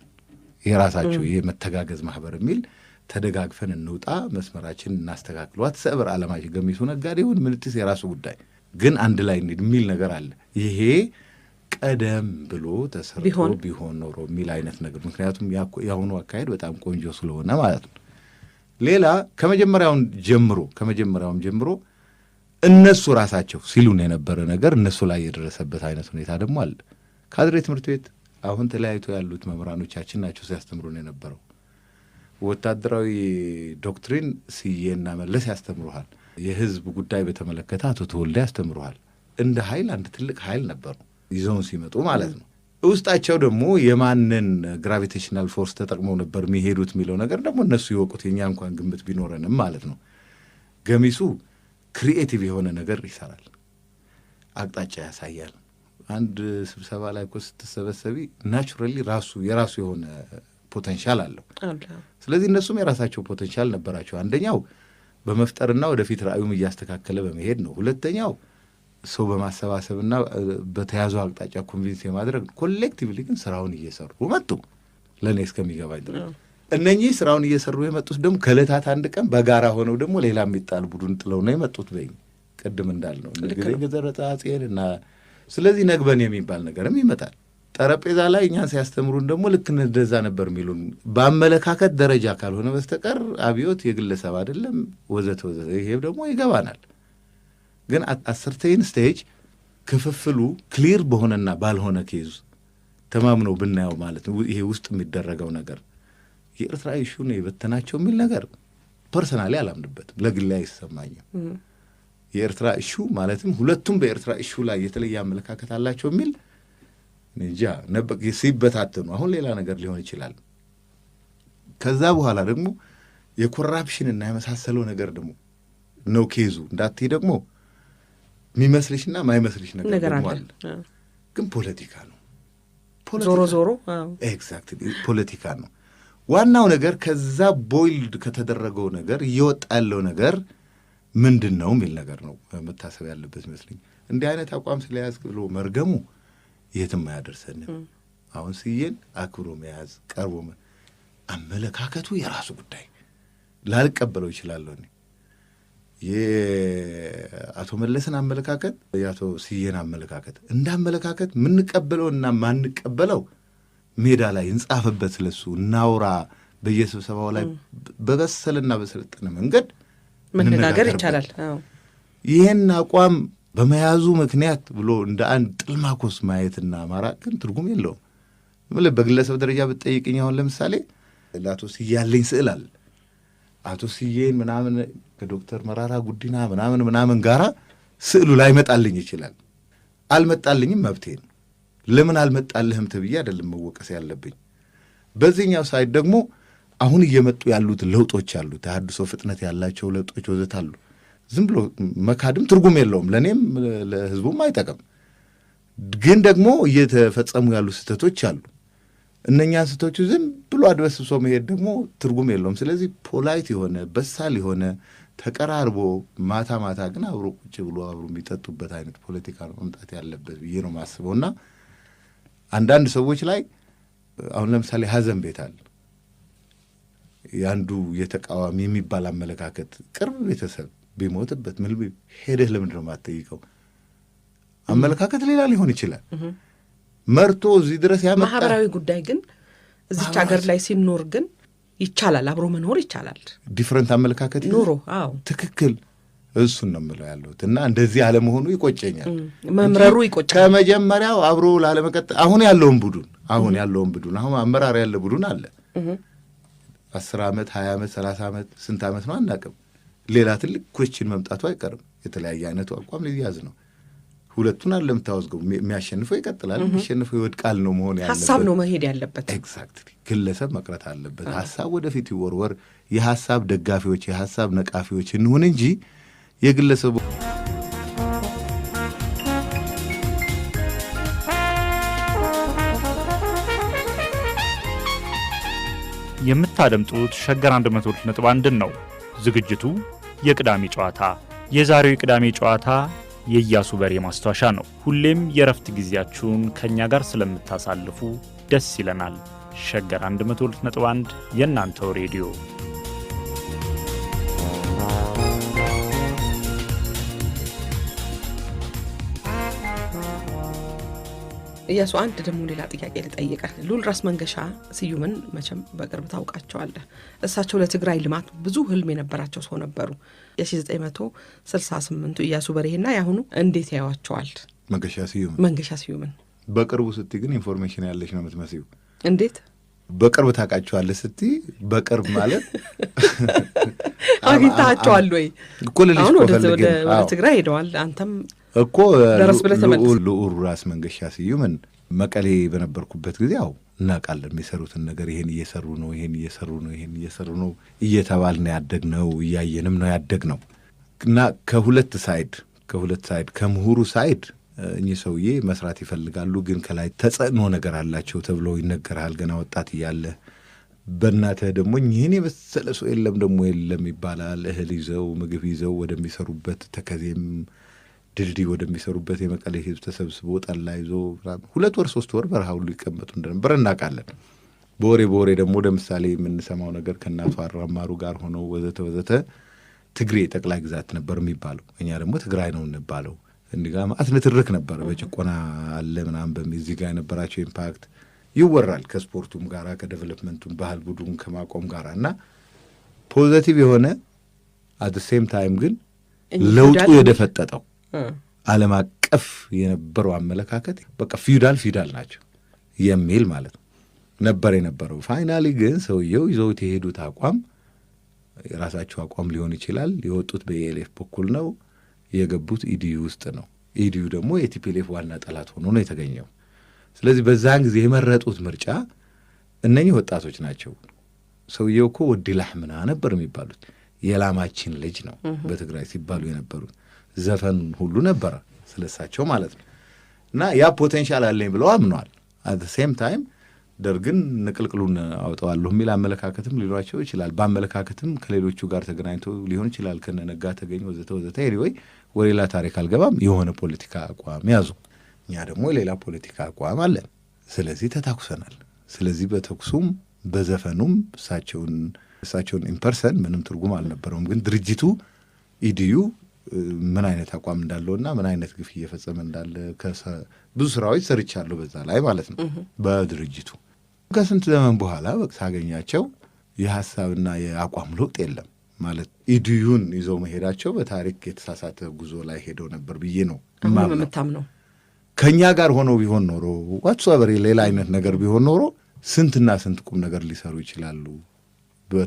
የራሳቸው ይሄ መተጋገዝ ማህበር የሚል፣ ተደጋግፈን እንውጣ፣ መስመራችን እናስተካክሏት፣ ሰብር ዓለማችን ገሚሱ ነጋዴውን ምንትስ የራሱ ጉዳይ ግን አንድ ላይ እንሂድ የሚል ነገር አለ። ይሄ ቀደም ብሎ ተሰርቶ ቢሆን ቢሆን ኖሮ የሚል አይነት ነገር፣ ምክንያቱም የአሁኑ አካሄድ በጣም ቆንጆ ስለሆነ ማለት ነው። ሌላ ከመጀመሪያውም ጀምሮ እነሱ ራሳቸው ሲሉን የነበረ ነገር እነሱ ላይ የደረሰበት አይነት ሁኔታ ደግሞ አለ። ካድሬ ትምህርት ቤት አሁን ተለያይቶ ያሉት መምህራኖቻችን ናቸው ሲያስተምሩን የነበረው። ወታደራዊ doctrine ስዬና መለስ ያስተምሩሃል። የህዝብ ጉዳይ በተመለከተ አቶ ተወልደ ያስተምሩሃል። እንደ ኃይል አንድ ትልቅ ኃይል ነበሩ ይዘውን ሲመጡ ማለት ነው። ውስጣቸው ደግሞ የማንን gravitational force ተጠቅመው ነበር የሚሄዱት የሚለው ነገር ደግሞ እነሱ ይወቁት፣ የኛ እንኳን ግምት ቢኖረንም ማለት ነው። ገሚሱ creative የሆነ ነገር ይሰራል፣ አቅጣጫ ያሳያል። አንድ ስብሰባ ላይ እኮ ስትሰበሰቢ naturally ራሱ የራሱ የሆነ potential አለው። አለ። ስለዚህ እነሱም የራሳቸው potential ነበራቸው። አንደኛው በመፍጠርና ወደፊት ራዕዩም እያስተካከለ በመሄድ ነው። ሁለተኛው ሰው በማሰባሰብና በተያዘው አቅጣጫ convince የማድረግ ነው። Collectively ግን ስራውን እየሰሩ መጡ። ለእኔ እስከሚገባኝ ድረስ እነኚህ ስራውን እየሰሩ የመጡት ደግሞ ከዕለታት አንድ ቀን በጋራ ሆነው ደግሞ ሌላ የሚጣል ቡድን ጥለው ነው የመጡት። በይ ቅድም እንዳልነው ልክ ጊዜ ነው። ገዘረጠ አጼን እና ስለዚህ ነግበን የሚባል ነገርም ይመጣል። ጠረጴዛ ላይ እኛን ሲያስተምሩን ደግሞ ልክ እንደዛ ነበር የሚሉን። በአመለካከት ደረጃ ካልሆነ በስተቀር አብዮት የግለሰብ አይደለም፣ ወዘተ ወዘተ። ይሄ ደግሞ ይገባናል። ግን at certain stage ክፍፍሉ clear በሆነና ባልሆነ case ተማምኖ ብናየው ማለት ነው። ይሄ ውስጥ የሚደረገው ነገር የኤርትራ issue ነው የበተናቸው የሚል ነገር personally አላምንበትም፣ ለግሌ አይሰማኝም። የኤርትራ issue ማለትም ሁለቱም በኤርትራ issue ላይ የተለየ አመለካከት አላቸው የሚል እንጃ፣ ሲበታተኑ አሁን ሌላ ነገር ሊሆን ይችላል። ከዛ በኋላ ደግሞ የ corruption እና የመሳሰለው ነገር ደግሞ ነው case ኡ እንዳትይ ደግሞ የሚመስልሽና ማይመስልሽ ነገር ነገር ደግሞ አለ። አለ። ግን ፖለቲካ ነው። ዞሮ ዞሮ አዎ። Exactly፣ ፖለቲካ ነው። ዋናው ነገር ከዛ boiled ከተደረገው ነገር እየወጣ ያለው ነገር ምንድን ነው የሚል ነገር ነው መታሰብ ያለበት ይመስለኝ። እንዲህ አይነት አቋም ስለያዝክ ብሎ መርገሙ የትም አያደርሰንም። አሁን ስዬን አክብሮ መያዝ ቀርቦ አመለካከቱ የራሱ ጉዳይ፣ ላልቀበለው ይችላለሁ። እኔ የአቶ መለስን አመለካከት፣ የአቶ ስዬን አመለካከት እንደ አመለካከት የምንቀበለውና ማንቀበለው ሜዳ ላይ እንጻፍበት፣ ስለሱ እናውራ፣ በየስብሰባው ላይ በበሰለና በሰለጠነ መንገድ መነጋገር እንነጋገርበት። ይቻላል። አዎ። ይህን አቋም በመያዙ ምክንያት ብሎ እንደ አንድ ጥልማኮስ ማየትና ማራቅ ግን ትርጉም የለውም። እምልህ በግለሰብ ደረጃ ብትጠይቅኝ አሁን ለምሳሌ ለአቶ ስዬ ያለኝ ስዕል አለ። አቶ ስዬን ምናምን ከዶክተር መራራ ጉዲና ምናምን ምናምን ጋራ ስዕሉ ላይመጣልኝ ይችላል። አልመጣልኝም፣ መብቴ ነው። ለምን አልመጣልህም ተብዬ አይደለም መወቀስ ያለብኝ። በዚህኛው side ደግሞ አሁን እየመጡ ያሉት ለውጦች አሉ። ተሃድሶ ፍጥነት ያላቸው ለውጦች ወዘት አሉ። ዝም ብሎ መካድም ትርጉም የለውም፣ ለእኔም ለህዝቡም አይጠቅም። ግን ደግሞ እየተፈጸሙ ያሉ ስህተቶች አሉ። እነኛን ስህተቶች ዝም ብሎ አድበስብሶ መሄድ ደግሞ ትርጉም የለውም። ስለዚህ polite የሆነ፣ በሳል የሆነ፣ ተቀራርቦ ማታ ማታ ግን አብሮ ቁጭ ብሎ አብሮ የሚጠጡበት አይነት ፖለቲካ ነው መምጣት ያለበት ብዬ ነው የማስበው። እና አንዳንድ ሰዎች ላይ አሁን ለምሳሌ ሀዘን ቤት አለ። የአንዱ የተቃዋሚ የሚባል አመለካከት ቅርብ ቤተሰብ ቢሞትበት ምን ሄደህ ለምንድን ነው የማትጠይቀው? አመለካከት ሌላ ሊሆን ይችላል። መርቶ እዚህ ድረስ ያመጣ ማህበራዊ ጉዳይ ግን እዚች ሀገር ላይ ሲኖር ግን ይቻላል፣ አብሮ መኖር ይቻላል። Different አመለካከት ይዘህ ኑሮ አዎ፣ ትክክል። እሱን ነው የምለው ያለሁት እና እንደዚህ አለመሆኑ ይቆጨኛል። መምረሩ ይቆጫል። ከመጀመሪያው አብሮ ላለመቀጠል አሁን ያለውን ቡድን አሁን አመራር ያለ ቡድን አለ። 10 ዓመት፣ 20 ዓመት፣ 30 ዓመት፣ ስንት ዓመት ነው አናውቅም። ሌላ ትልቅ question መምጣቱ አይቀርም። የተለያየ አይነቱ አቋም ሊያዝ ነው። ሁለቱን አይደለም የምታወዝገው። የሚያሸንፈው ይቀጥላል፣ የሚሸንፈው ይወድቃል ነው መሆን ያለበት። ሀሳብ ነው መሄድ ያለበት። Exactly፣ ግለሰብ መቅረት አለበት። ሀሳብ ወደፊት ይወርወር። የሀሳብ ደጋፊዎች፣ የሀሳብ ነቃፊዎች እንሁን እንጂ የግለሰቡ የምታደምጡት ሸገር 102.1 ነው። ዝግጅቱ የቅዳሜ ጨዋታ። የዛሬው የቅዳሜ ጨዋታ የኢያሱ በሬ ማስታወሻ ነው። ሁሌም የእረፍት ጊዜያችሁን ከእኛ ጋር ስለምታሳልፉ ደስ ይለናል። ሸገር 102.1 የእናንተው ሬዲዮ። እያሱ፣ አንድ ደግሞ ሌላ ጥያቄ ልጠይቅህ። ልዑል ራስ መንገሻ ስዩምን መቼም በቅርብ ታውቃቸዋለህ። እሳቸው ለትግራይ ልማት ብዙ ህልም የነበራቸው ሰው ነበሩ። የ1968ቱ እያሱ በርሄና የአሁኑ እንዴት ያዩዋቸዋል? መንገሻ ስዩም መንገሻ ስዩምን በቅርቡ ስትይ ግን information ያለሽ ነው የምትመስዪው። እንዴት? በቅርብ ታውቃቸዋለህ ስትይ በቅርብ ማለት አግኝተሃቸዋል ወይ? እኮ ልልሽ አሁን እኮ ወደ ፈልጌ ነው። አዎ። ትግራይ ሄደዋል። አንተም እኮ ደረስ ብለህ ተመለስ። ልዑል ራስ መንገሻ ስዩምን መቀሌ በነበርኩበት ጊዜ ያው እናውቃለን የሚሰሩትን ነገር፣ ይሄን እየሰሩ ነው፣ ይሄን እየሰሩ ነው፣ ይሄን እየሰሩ ነው እየተባልን ያደግነው፣ እያየንም ነው ያደግነው። እና ከሁለት side፣ ከምሁሩ side እኚህ ሰውዬ መስራት ይፈልጋሉ፣ ግን ከላይ ተጽዕኖ ነገር አላቸው ተብሎ ይነገርሃል ገና ወጣት እያለ። በእናትህ ደግሞ እኚህን የመሰለ ሰው የለም ደግሞ የለም ይባላል። እህል ይዘው፣ ምግብ ይዘው ወደሚሰሩበት ተከዜም ድልድይ ወደሚሰሩበት የመቀሌ ሕዝብ ተሰብስቦ ጠላ ይዞ ምናምን 2 ወር 3 ወር በረሃ ሁሉ ይቀመጡ እንደነበር እናውቃለን። በወሬ በወሬ ደግሞ ለምሳሌ የምንሰማው ነገር ከእነ አቶ አራማሩ ጋር ሆነው ወዘተ ወዘተ ትግሬ ጠቅላይ ግዛት ነበር የሚባለው፣ እኛ ደግሞ ትግራይ ነው እንባለው። እንዲህ ጋር ማአት ንትርክ ነበረ። በጭቆና አለ ምናምን በሚል እዚህ ጋር የነበራቸው impact ይወራል ከስፖርቱም ጋራ፣ ከ development ኡም፣ ባህል ቡድን ከማቆም ጋራ እና positive የሆነ፣ at same time ግን እኚህ ለውጡ ፊውዳል የደፈጠጠው ዓለም አቀፍ የነበረው አመለካከት በቃ ፊውዳል ፊውዳል ናቸው የሚል ማለት ነው ነበር የነበረው። Finally ግን ሰውየው ይዘውት የሄዱት አቋም የራሳቸው አቋም ሊሆን ይችላል። የወጡት በ ELF በኩል ነው፣ የገቡት EDU ውስጥ ነው። EDU ደግሞ የ TPLF ዋና ጠላት ሆኖ ነው የተገኘው። ስለዚህ በዛን ጊዜ የመረጡት ምርጫ እነኚህ ወጣቶች ናቸው። ሰውየው እኮ ወዲ ላሕምና ነበር የሚባሉት፣ የላማችን ልጅ ነው በትግራይ ሲባሉ የነበሩት። ዘፈን ሁሉ ነበረ ስለሳቸው ማለት ነው። እና ያ potential አለኝ ብለው አምነዋል። At same time ደርግን ንቅልቅሉን አውጠዋለሁ የሚል አመለካከትም ሊኖራቸው ይችላል። በአመለካከትም ከሌሎቹ ጋር ተገናኝቶ ሊሆን ይችላል፣ ከነነጋ ተገኝ ወዘተ ወዘተ። Anyway ወደ ሌላ ታሪክ አልገባም። የሆነ ፖለቲካ አቋም ያዙ። እኛ ደግሞ ሌላ ፖለቲካ አቋም አለን። ስለዚህ ተታኩሰናል። ስለዚህ በተኩሱም በዘፈኑም እሳቸውን in person ምንም ትርጉም አልነበረውም። ግን ድርጅቱ EDU ምን አይነት አቋም እንዳለውና ምን አይነት ግፍ እየፈጸመ እንዳለ ብዙ ስራዎች ሰርቻለሁ በዛ ላይ ማለት ነው። በድርጅቱ ከስንት ዘመን በኋላ በቃ ሳገኛቸው የሀሳብና የአቋም ለውጥ የለም፣ ማለት EDU ን ይዘው መሄዳቸው በታሪክ የተሳሳተ ጉዞ ላይ ሄደው ነበር ብዬ ነው አሁንም የማምነው። የምታምነው። ከእኛ ጋር ሆነው ቢሆን ኖሮ፣ whatsoever ሌላ አይነት ነገር ቢሆን ኖሮ ስንትና ስንት ቁም ነገር ሊሰሩ ይችላሉ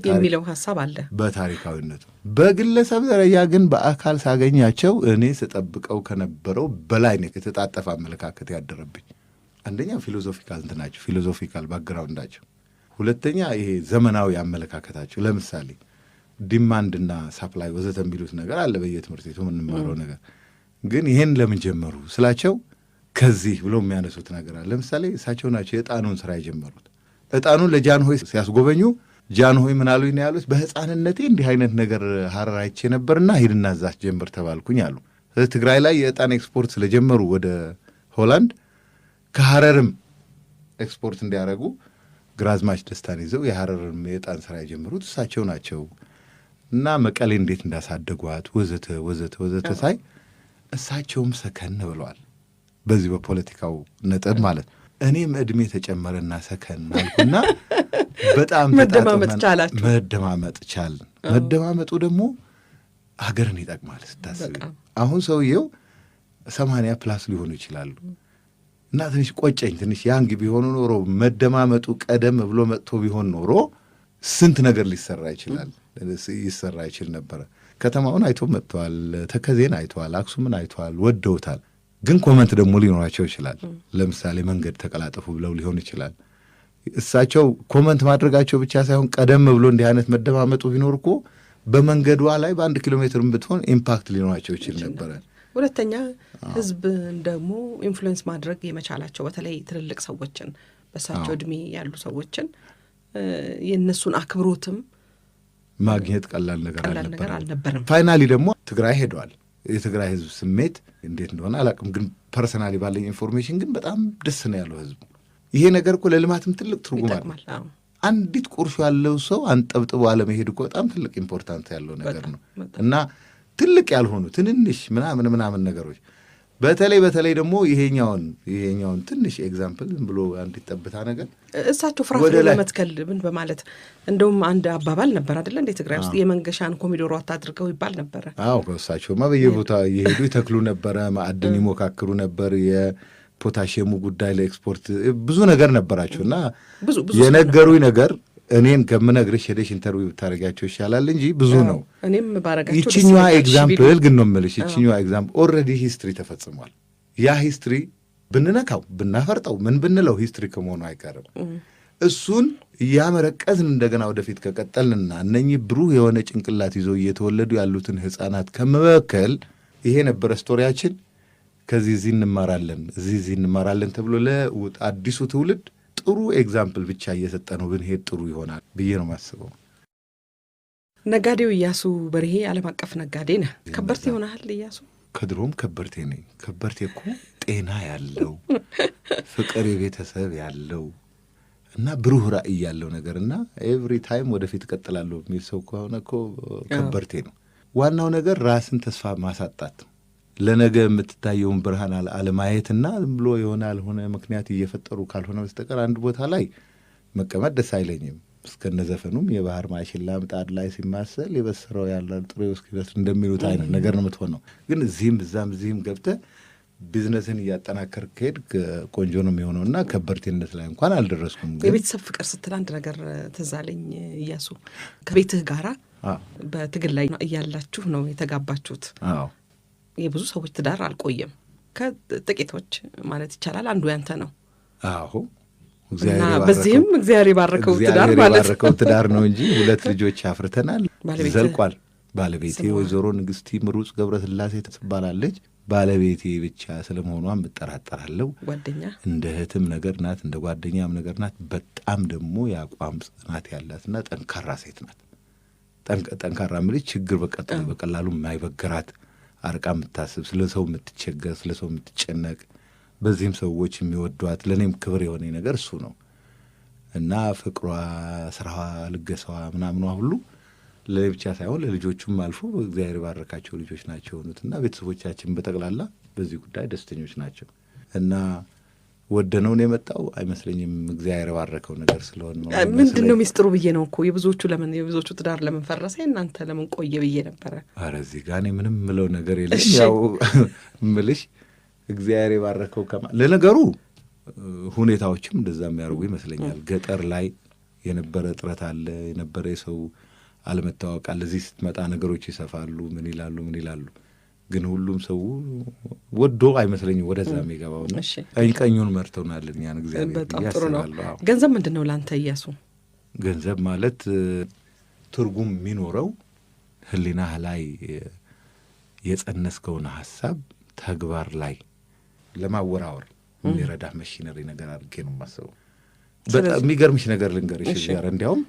የሚለው ሀሳብ አለ። በታሪካዊነቱ። በግለሰብ ደረጃ ግን በአካል ሳገኛቸው እኔ ስጠብቀው ከነበረው በላይ ነው የተጣጠፈ አመለካከት ያደረብኝ። አንደኛ philosophical እንትናቸው፣ philosophical background ኣቸው፣ ሁለተኛ ይሄ ዘመናዊ አመለካከታቸው። ለምሳሌ demand ና supply ወዘተ የሚሉት ነገር አለ በየትምህርት ቤቱ የምንማረው ነገር። ግን ይሄን ለምን ጀመሩ ስላቸው ከዚህ ብለው የሚያነሱት ነገር አለ። ለምሳሌ እሳቸው ናቸው የዕጣኑን ስራ የጀመሩት። ዕጣኑን ለጃንሆይ ሲያስጎበኙ ጃንሆይ ምን አሉኝ ነው ያሉት። በሕፃንነቴ እንዲህ አይነት ነገር ሀረር አይቼ ነበርና ሂድና እዛ ጀምር ተባልኩኝ አሉ። ስለዚህ ትግራይ ላይ የዕጣን ኤክስፖርት ስለጀመሩ ወደ ሆላንድ ከሀረርም ኤክስፖርት እንዲያደርጉ ግራዝማች ደስታን ይዘው የሀረርም የዕጣን ስራ የጀመሩት እሳቸው ናቸው። እና መቀሌ እንዴት እንዳሳደጓት ወዘተ ወዘተ ወዘተ ሳይ እሳቸውም ሰከን ብለዋል። በዚህ በፖለቲካው ነጥብ ማለት ነው። እኔም እድሜ ተጨመረና ሰከን አልኩና በጣም መደማመጥ ተጣጥመን ቻላችሁ። መደማመጥ ቻልን። መደማመጡ ደግሞ ሀገርን ይጠቅማል ስታስቢ። በጣም። አሁን ሰውየው 80 plus ሊሆኑ ይችላሉ እና ትንሽ ቆጨኝ። ትንሽ young ቢሆኑ ኖሮ፣ መደማመጡ ቀደም ብሎ መጥቶ ቢሆን ኖሮ ስንት ነገር ሊሰራ ይችላል፣ ይሰራ ይችል ነበረ። ከተማውን አይቶ መጥተዋል። ተከዜን አይተዋል። አክሱምን አይተዋል። ወደውታል። ግን comment ደግሞ ሊኖራቸው ይችላል። ለምሳሌ መንገድ ተቀላጠፉ ብለው ሊሆን ይችላል። እሳቸው comment ማድረጋቸው ብቻ ሳይሆን ቀደም ብሎ እንዲህ አይነት መደማመጡ ቢኖር እኮ በመንገዷ ላይ በ1 ኪሎ ሜትር ብትሆን impact ሊኖራቸው ይችል ነበረ። ሁለተኛ ህዝብን ደግሞ influence ማድረግ የመቻላቸው፣ በተለይ ትልልቅ ሰዎችን፣ በእሳቸው እድሜ ያሉ ሰዎችን የእነሱን አክብሮትም ማግኘት ቀላል ነገር ቀላል ነገር አልነበረም። አልነበረም። Finally ደግሞ ትግራይ ሄደዋል። የትግራይ ህዝብ ስሜት እንዴት እንደሆነ አላውቅም፣ ግን personally ባለኝ information ግን በጣም ደስ ነው ያለው ህዝቡ። ይሄ ነገር እኮ ለልማትም ትልቅ ትርጉም አለው። ይጠቅማል። አዎ። አንዲት ቁርሾ ያለው ሰው አንጠብጥቦ አለመሄድ እኮ በጣም ትልቅ important ያለው ነገር ነው። እና ትልቅ ያልሆኑ ትንንሽ ምናምን ምናምን ነገሮች፣ በተለይ በተለይ ደግሞ ይሄኛውን ትንሽ example ዝም ብሎ አንዲት ጠብታ ነገር እሳቸው ፍራፍሬ ወደ ላይ በመትከል ምን በማለት እንደውም አንድ አባባል ነበር አይደለ? እንደ ትግራይ ውስጥ የመንገሻን ኮሚዶሮ አታድርገው ይባል ነበረ። አዎ፣ ከእሳቸውማ በየቦታ እየሄዱ ይተክሉ ነበረ። ማዕድን ይሞካክሩ ነበር። የፖታሽየሙ ጉዳይ ለኤክስፖርት ብዙ ነገር ነበራቸው እና ብዙ ብዙ የነገሩኝ ነገር እኔን ከምነግርሽ ሄደሽ interview ብታደርጊያቸው ይሻላል እንጂ ብዙ ነው። እኔም ባረጋቸው ደስ ይችኛዋ ይለኛል። እሺ example ቢሉ። ግን ነው የምልሽ፣ ይችኛዋ example already history ተፈጽሟል። ያ history ብንነካው ብናፈርጠው ምን ብንለው history ከመሆኑ አይቀርም። እሱን እያመረቀዝን እንደገና ወደፊት ከቀጠልንና እነኚህ ብሩህ የሆነ ጭንቅላት ይዘው እየተወለዱ ያሉትን ሕፃናት ከመበከል፣ ይሄ ነበረ story ያችን፣ ከዚህ እዚህ እንማራለን፣ እዚህ እዚህ እንማራለን ተብሎ ለአዲሱ ትውልድ ጥሩ example ብቻ እየሰጠ ነው ብንሄድ ጥሩ ይሆናል ብዬ ነው የማስበው። ነጋዴው እያሱ በርሄ ዓለም አቀፍ ነጋዴ ነህ። ከበርቴ ሆነሃል እያሱ። ከድሮም ከበርቴ ነኝ። ከበርቴ እኮ ጤና ያለው፣ ፍቅር የቤተሰብ ያለው እና ብሩህ ራዕይ ያለው ነገር እና every time ወደፊት እቀጥላለሁ የሚል ሰው ከሆነ እኮ ከበርቴ ነው። ዋናው ነገር ራስን ተስፋ ማሳጣት ነው። ለነገ የምትታየውን ብርሃን አለማየትና ዝም ብሎ የሆነ ያልሆነ ምክንያት እየፈጠሩ ካልሆነ በስተቀር አንድ ቦታ ላይ መቀመጥ ደስ አይለኝም። እስከነ ዘፈኑም የባህር ማሽላ ምጣድ ላይ ሲማሰል የበሰረው ያለ ጥሬው እስኪበስል እንደሚሉት አይነት ነገር ነው የምትሆነው። ግን እዚህም እዛም እዚህም ገብተህ ቢዝነስን እያጠናከር ከሄድክ ቆንጆ ነው የሚሆነው እና ከበርቴነት ላይ እንኳን አልደረስኩም። ግን የቤተሰብ ፍቅር ስትል አንድ ነገር ትዝ አለኝ እያሱ። ከቤትህ ጋራ በትግል ላይ እያላችሁ ነው የተጋባችሁት። አዎ። የብዙ ሰዎች ትዳር አልቆየም። ከጥቂቶች ማለት ይቻላል አንዱ ያንተ ነው። አዎ። እና እግዚአብሔር የባረከው በዚህም እግዚአብሔር የባረከው ትዳር እግዚአብሔር ማለት የባረከው ትዳር ነው እንጂ ሁለት ልጆች አፍርተናል። ባለቤትህ ዘልቋል። ባለቤቴ ስሟ? ወይዘሮ ንግስቲ ምሩጽ ገብረስላሴ ትባላለች። ባለቤቴ ብቻ ስለመሆኗም እጠራጠራለሁ። ጓደኛ እንደ እህትም ነገር ናት፣ እንደ ጓደኛም ነገር ናት። በጣም ደግሞ የአቋም ጽናት ያላትና ጠንካራ ሴት ናት። ጠንካራ የምልሽ ችግር በቀላሉ የማይበግራት፣ አርቃ የምታስብ፣ ስለ ሰው የምትቸገር፣ ስለ ሰው የምትጨነቅ፣ በዚህም ሰዎች የሚወዷት፣ ለእኔም ክብር የሆነ ነገር እሱ ነው እና ፍቅሯ፣ ስራዋ፣ ልገሳዋ ምናምኗ ሁሉ ለእኔ ብቻ ሳይሆን ለልጆቹም አልፎ እግዚአብሔር የባረካቸው ልጆች ናቸው የሆኑት እና ቤተሰቦቻችን በጠቅላላ በዚህ ጉዳይ ደስተኞች ናቸው እና ወደነውን የመጣው አይመስለኝም። እግዚአብሔር የባረከው ነገር ስለሆነ ነው ምንድን ነው የሚመስለኝ። ሚስጥሩ ብዬ ነው እኮ፣ የብዙዎቹ ትዳር ለምን ፈረሰ፣ እናንተ ለምን ቆየ ብዬ ነበረ። ኧረ እዚህ ጋ እኔ ምንም ምለው ነገር የለም። ያው ምልሽ እግዚአብሔር የባረከው ከማ ለነገሩ ሁኔታዎችም እንደዛ የሚያደርጉ ይመስለኛል። ገጠር ላይ የነበረ ጥረት አለ፣ የነበረ የሰው አለመታወቅ አለ። እዚህ ስትመጣ ነገሮች ይሰፋሉ፣ ምን ይላሉ ምን ይላሉ። ግን ሁሉም ሰው ወዶ አይመስለኝም ወደዛ የሚገባው እና ቀኝ ቀኙን መርተውናል እኛን እግዚአብሔር በጣም ብዬ ጥሩ ነው። አስባለሁ። አዎ። ገንዘብ ምንድን ነው ለአንተ እያሱ? ገንዘብ ማለት ትርጉም የሚኖረው ሕሊናህ ላይ የጸነስከውን ሀሳብ ተግባር ላይ ለማወራወር የሚረዳህ መሽነሪ ነገር አድርጌ ነው የማስበው። በጣም የሚገርምሽ ነገር ልንገርሽ። እዚህ ጋር እንዲያውም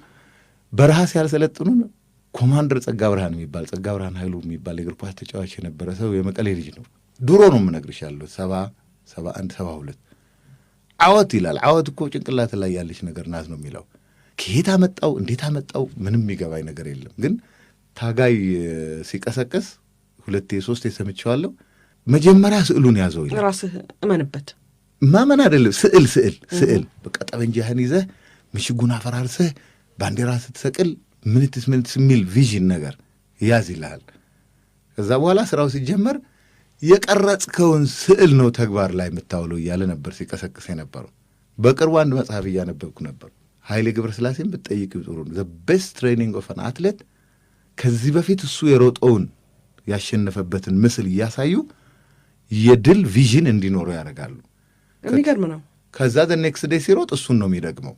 በረሃ ሲያሰለጥኑን ኮማንደር ጸጋ ብርሃን የሚባል፣ ጸጋ ብርሃን ኃይሉ የሚባል የእግር ኳስ ተጫዋች የነበረ ሰው፣ የመቀሌ ልጅ ነው። ድሮ ነው የምነግርሽ ያለው 70፣ 71፣ 72። ዓወት ይላል። ዓወት እኮ ጭንቅላት ላይ ያለች ነገር ናት ነው የሚለው። ከየት አመጣው እንዴት አመጣው ምንም የሚገባኝ ነገር የለም። ግን ታጋይ ሲቀሰቅስ ሁለቴ ሶስቴ ሰምቼዋለሁ። መጀመሪያ ስዕሉን ያዘው ይላል። ራስህ እመንበት። ማመን አይደለም፣ ስዕል ስዕል ስዕል፣ በቃ ጠመንጃህን ይዘህ ምሽጉን አፈራርሰህ ባንዲራ ስትሰቅል ምንትስ ምንትስ የሚል vision ነገር ያዝ ይልሃል። ከዛ በኋላ ስራው ሲጀመር የቀረጽከውን ስዕል ነው ተግባር ላይ የምታውለው እያለ ነበር ሲቀሰቅስ የነበረው። በቅርቡ አንድ መጽሐፍ እያነበብኩ ነበር። ኃይሌ ገብረስላሴን ብትጠይቂው ጥሩ ነው። The best training of an athlete፣ ከዚህ በፊት እሱ የሮጠውን ያሸነፈበትን ምስል እያሳዩ የድል vision እንዲኖረው ያደርጋሉ። የሚገርም ነው። ከዛ the next day ሲሮጥ እሱን ነው የሚደግመው።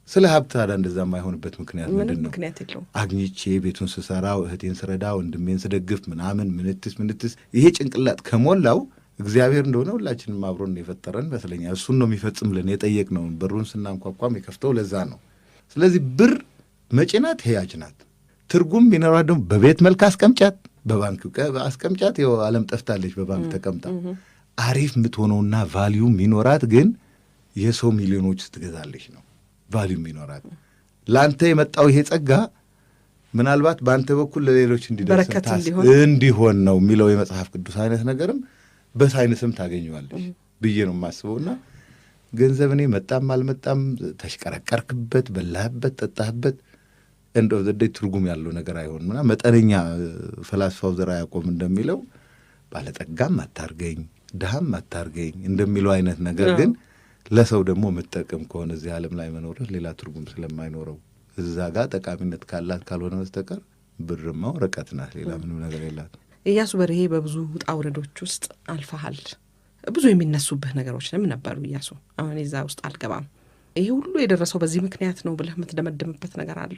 ስለ ሀብት ታዲያ እንደዛ የማይሆንበት ምክንያት ምንም ምንድን ነው? ምክንያት የለውም። አግኝቼ ቤቱን ስሰራው፣ እህቴን ስረዳ፣ ወንድሜን ስደግፍ ምናምን ምንትስ ምንትስ ይሄ ጭንቅላት ከሞላው እግዚአብሔር እንደሆነ ሁላችንም አብሮን የፈጠረን ይመስለኛል። እሱን ነው የሚፈጽምልን የጠየቅነውን። በሩን ስናንኳኳም የከፍተው ለዛ ነው። ስለዚህ ብር መጪ ናት፣ ሂያጅ ናት። ትርጉም ቢኖራት ደግሞ በቤት መልክ አስቀምጫት፣ በባንክ አስቀምጫት። ይኸው ዓለም ጠፍታለች በባንክ ተቀምጣ። አሪፍ የምትሆነውና value የሚኖራት ግን የሰው ሚሊዮኖች ስትገዛለች ነው value የሚኖራት። ለአንተ የመጣው ይሄ ጸጋ ምናልባት በአንተ በኩል ለሌሎች እንዲደርስ በረከት እንዲሆን ነው የሚለው የመጽሐፍ ቅዱስ አይነት ነገርም በሳይንስም ታገኘዋለች ብዬ ነው የማስበው። እና ገንዘብ እኔ መጣም አልመጣም ተሽቀረቀርክበት፣ በላህበት፣ ጠጣህበት end of the day ትርጉም ያለው ነገር አይሆንም። እና መጠነኛ ፈላስፋው ዘርዓ ያዕቆብ እንደሚለው ባለጠጋም አታርገኝ ድሃም አታርገኝ እንደሚለው አይነት ነገር ግን ለሰው ደግሞ የምትጠቅም ከሆነ እዚህ ዓለም ላይ መኖርህ ሌላ ትርጉም ስለማይኖረው እዛ ጋር ጠቃሚነት ካላት ካልሆነ በስተቀር ብርማ ወረቀት ናት፣ ሌላ ምንም ነገር የላት። ኢያሱ በርሄ በብዙ ውጣ ውረዶች ውስጥ አልፈሃል። ብዙ የሚነሱብህ ነገሮችንም ነበሩ ኢያሱ። አሁን እዛ ውስጥ አልገባም። ይሄ ሁሉ የደረሰው በዚህ ምክንያት ነው ብለህ የምትደመድምበት ነገር አለ?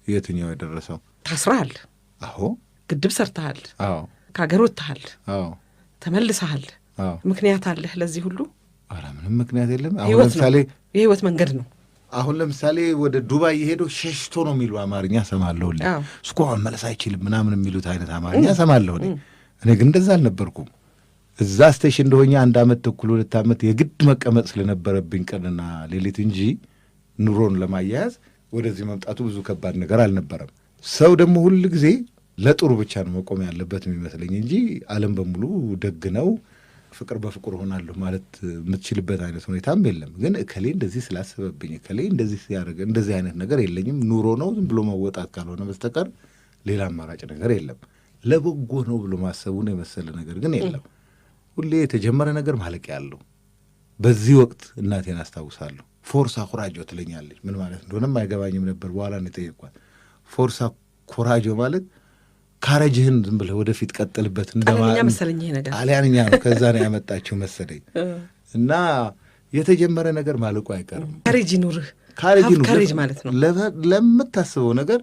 የትኛው የደረሰው? ታስረሃል፣ አዎ፣ ግድብ ሰርተሃል፣ አዎ፣ ከሀገር ወጥተሃል፣ አዎ፣ ተመልሰሃል። አዎ። ምክንያት አለህ ለዚህ ሁሉ? ኧረ ምንም ምክንያት የለም። አሁን ህይወት ነው፣ ለምሳሌ የህይወት መንገድ ነው። አሁን ለምሳሌ ወደ ዱባይ የሄደው ሸሽቶ ነው የሚሉ አማርኛ ሰማለሁ። እሱ እኮ መመለስ አይችልም ምናምን የሚሉት አይነት አማርኛ ሰማለሁ። እኔ ግን እንደዛ አልነበርኩም። እዛ station እንደሆኜ 1 ዓመት ተኩል 2 ዓመት የግድ መቀመጥ ስለነበረብኝ ቀንና ሌሊት እንጂ ኑሮን ለማያያዝ ወደዚህ መምጣቱ ብዙ ከባድ ነገር አልነበረም። ሰው ደግሞ ሁል ጊዜ ለጥሩ ብቻ ነው መቆም ያለበት የሚመስለኝ እንጂ ዓለም በሙሉ ደግ ነው ፍቅር በፍቅር ሆናለሁ ማለት የምትችልበት አይነት ሁኔታም የለም። ግን እከሌ እንደዚህ ስላሰበብኝ እከሌ እንደዚህ ሲያደርግ እንደዚህ አይነት ነገር የለኝም። ኑሮ ነው ዝም ብሎ መወጣት ካልሆነ በስተቀር ሌላ አማራጭ ነገር የለም። ለበጎ ነው ብሎ ማሰቡን የመሰለ ነገር ግን የለም። ሁሌ የተጀመረ ነገር ማለቂያ አለው። በዚህ ወቅት እናቴን አስታውሳለሁ። Forza coraggio ትለኛለች። ምን ማለት እንደሆነም አይገባኝም ነበር። በኋላ ነው የጠየኳት። Forza coraggio ማለት courage ህን ዝም ብለህ ወደፊት ቀጥልበት ጣሊያንኛ መሰለኝ ይሄ ነገር። ጣሊያንኛ ነው። ከዛ ነው ያመጣችው መሰለኝ። እና የተጀመረ ነገር ማለቁ አይቀርም። Courage ይኑርህ፣ Courage ይኑርህ Courage ማለት ነው። ለምታስበው ነገር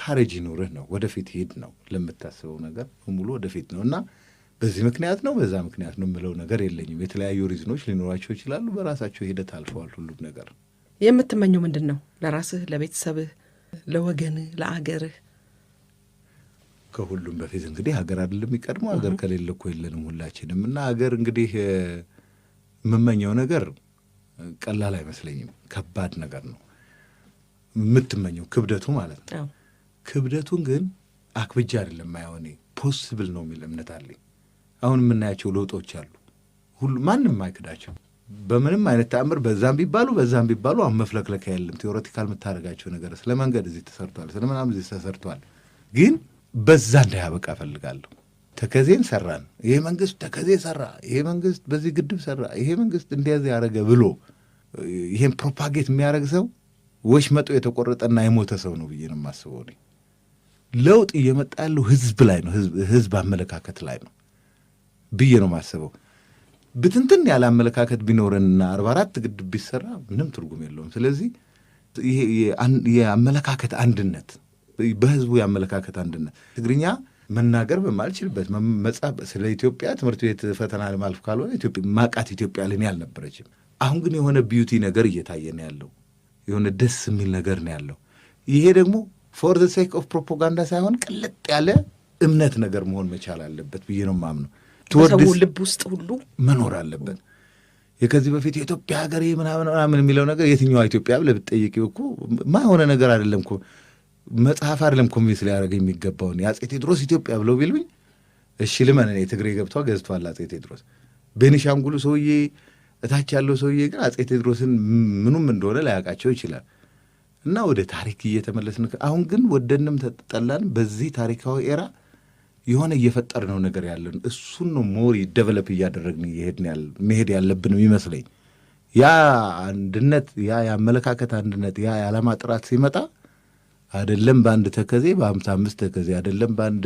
courage ይኑርህ ነው። ወደፊት ሂድ ነው። ለምታስበው ነገር በሙሉ ወደፊት ነው። እና በዚህ ምክንያት ነው በዛ ምክንያት ነው የምለው ነገር የለኝም። የተለያዩ reason ኦች ሊኖራቸው ይችላሉ። በራሳቸው ሂደት አልፈዋል ሁሉም ነገር። የምትመኘው ምንድን ነው? ለራስህ፣ ለቤተሰብህ፣ ለወገንህ፣ ለአገርህ? ከሁሉም በፊት እንግዲህ ሀገር አይደለም የሚቀድመው። ሀገር ከሌለ እኮ የለንም ሁላችንም። እና ሀገር እንግዲህ የምመኘው ነገር ቀላል አይመስለኝም። ከባድ ነገር ነው የምትመኘው፣ ክብደቱ ማለት ነው። ክብደቱን ግን አክብጃ አይደለም ማየው፣ እኔ possible ነው የሚል እምነት አለኝ። አሁን የምናያቸው ለውጦች አሉ፣ ሁሉ ማንም አይክዳቸው። በምንም አይነት ተአምር በዛም ቢባሉ በዛም ቢባሉ አሁን መፍለክለኪያ የለም። Theoretical የምታደርጋቸው ነገር ስለ መንገድ እዚህ ተሰርቷል፣ ስለ ምናምን እዚህ ተሰርቷል። ግን በዛ እንዳያበቃ እፈልጋለሁ። ተከዜን ሰራን፣ ይሄ መንግስት ተከዜ ሰራ፣ ይሄ መንግስት በዚህ ግድብ ሰራ፣ ይሄ መንግስት እንዲያዝ ያደረገ ብሎ ይሄን propagate የሚያደርግ ሰው ወሽመጡ የተቆረጠና የሞተ ሰው ነው ብዬ ነው የማስበው። እኔ ለውጥ እየመጣ ያለው ህዝብ ላይ ነው፣ ህዝብ አመለካከት ላይ ነው ብዬ ነው የማስበው። ብትንትን ያለ አመለካከት ቢኖረንና 44 ግድብ ቢሰራ ምንም ትርጉም የለውም። ስለዚህ ይሄ የአመለካከት አንድነት፣ በህዝቡ የአመለካከት አንድነት፣ ትግርኛ መናገር በማልችልበት መጻፍ ስለ ኢትዮጵያ ትምህርት ቤት ፈተና ለማለፍ ካልሆነ ኢትዮጵያ ማቃት ኢትዮጵያ ለኔ አልነበረችም። አሁን ግን የሆነ beauty ነገር እየታየ ነው ያለው፣ የሆነ ደስ የሚል ነገር ነው ያለው። ይሄ ደግሞ for the sake of propaganda ሳይሆን ቅልጥ ያለ እምነት ነገር መሆን መቻል አለበት ብዬ ነው የማምነው። በሰው ልብ ውስጥ ሁሉ መኖር አለበት። የከዚህ በፊት የኢትዮጵያ ሀገሬ ምናምን ምናምን የሚለው ነገር የትኛዋ ኢትዮጵያ ብለህ ብትጠይቂው እኮ ማይሆነ ነገር አይደለም እኮ። መጽሐፍ አይደለም convince ሊያደርገኝ የሚገባውን። የአፄ ቴዎድሮስ ኢትዮጵያ ብለው ቢሉኝ እሺ ልመን። እኔ ትግሬ ገብቷ ገዝቷል አፄ ቴዎድሮስ። ቤኒሻንጉሉ ሰውዬ እታች ያለው ሰውዬ ግን አፄ ቴዎድሮስን ምኑም እንደሆነ ላያውቃቸው ይችላል። እና ወደ ታሪክ እየተመለስን አሁን ግን ወደንም ተጠላን በዚህ ታሪካዊ era የሆነ እየፈጠርነው ነገር ያለን እሱን ነው more develop እያደረግን እየሄድን መሄድ ያለብን የሚመስለኝ። ያ አንድነት፣ ያ የአመለካከት አንድነት፣ ያ የዓላማ ጥራት ሲመጣ አይደለም በአንድ ተከዜ በ55 ተከዜ አይደለም በአንድ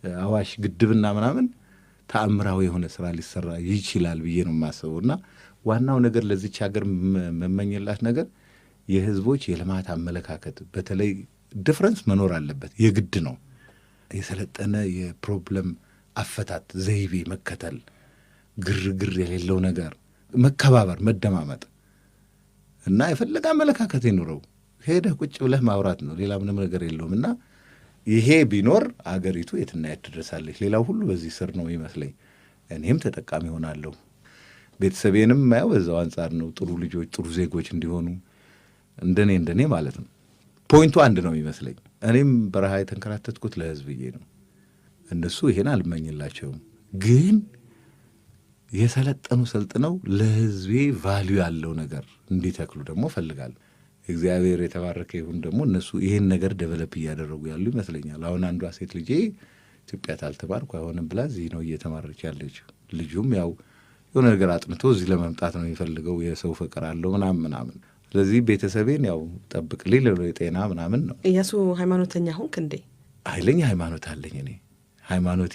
አዋሽ ግድብና ምናምን ተአምራዊ የሆነ ስራ ሊሰራ ይችላል ብዬ ነው የማስበው። እና ዋናው ነገር ለዚች ሀገር መመኘላት ነገር የህዝቦች የልማት አመለካከት በተለይ difference መኖር አለበት፣ የግድ ነው። የሰለጠነ የ problem አፈታት ዘይቤ መከተል፣ ግርግር የሌለው ነገር፣ መከባበር፣ መደማመጥ እና የፈለገ አመለካከት ይኑረው ሄደህ ቁጭ ብለህ ማውራት ነው። ሌላ ምንም ነገር የለውም። እና ይሄ ቢኖር አገሪቱ የትና የት ትደርሳለች። ሌላው ሁሉ በዚህ ስር ነው ይመስለኝ። እኔም ተጠቃሚ ሆናለሁ። ቤተሰቤንም ማየው በዛው አንጻር ነው። ጥሩ ልጆች፣ ጥሩ ዜጎች እንዲሆኑ እንደኔ እንደኔ ማለት ነው። Point ኡ አንድ ነው የሚመስለኝ። እኔም በረሃ የተንከራተትኩት ለህዝብ ብዬ ነው። እነሱ ይሄን አልመኝላቸውም፣ ግን የሰለጠኑ ሰልጥነው ለህዝቤ value ያለው ነገር እንዲተክሉ ደግሞ እፈልጋለሁ። እግዚአብሔር የተባረከ ይሁን። ደግሞ እነሱ ይሄን ነገር develop እያደረጉ ያሉ ይመስለኛል። አሁን አንዷ ሴት ልጄ ኢትዮጵያ ታልተማርኩ አይሆንም ብላ እዚህ ነው እየተማረች ያለችው። ልጁም ያው የሆነ ነገር አጥንቶ እዚህ ለመምጣት ነው የሚፈልገው። የሰው ፍቅር አለው ምናምን ምናምን። ስለዚህ ቤተሰቤን ያው ጠብቅልኝ ልለው የጤና ምናምን ነው። እያሱ፣ ሃይማኖተኛ ሆንክ እንዴ? ኃይለኛ ሃይማኖት አለኝ እኔ። ሃይማኖቴ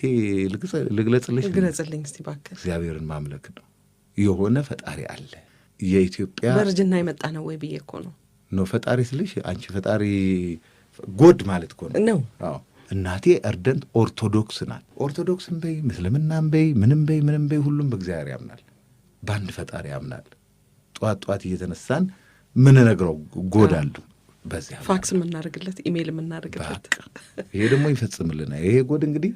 ልግለጽልሽ? ግለጽልኝ እስቲ እባክህ። እግዚአብሔርን ማምለክ ነው። የሆነ ፈጣሪ አለ። የኢትዮጵያ በእርጅና የመጣ ነው ወይ ብዬ እኮ ነው። No፣ ፈጣሪ ስልሽ አንቺ ፈጣሪ God ማለት እኮ ነው። ነው። አዎ፣ እናቴ ardent ኦርቶዶክስ ናት። ኦርቶዶክስም በይ ምስልምናም በይ ምንም በይ ምንም በይ ሁሉም በእግዚአብሔር ያምናል፣ በአንድ ፈጣሪ ያምናል። ጠዋት ጠዋት እየተነሳን ምንነግረው God አሉ። በዚያ ፋክስ የምናደርግለት፣ ኢሜይል የምናደርግለት። በቃ ይሄ ደግሞ ይፈጽምልናል። ይሄ God እንግዲህ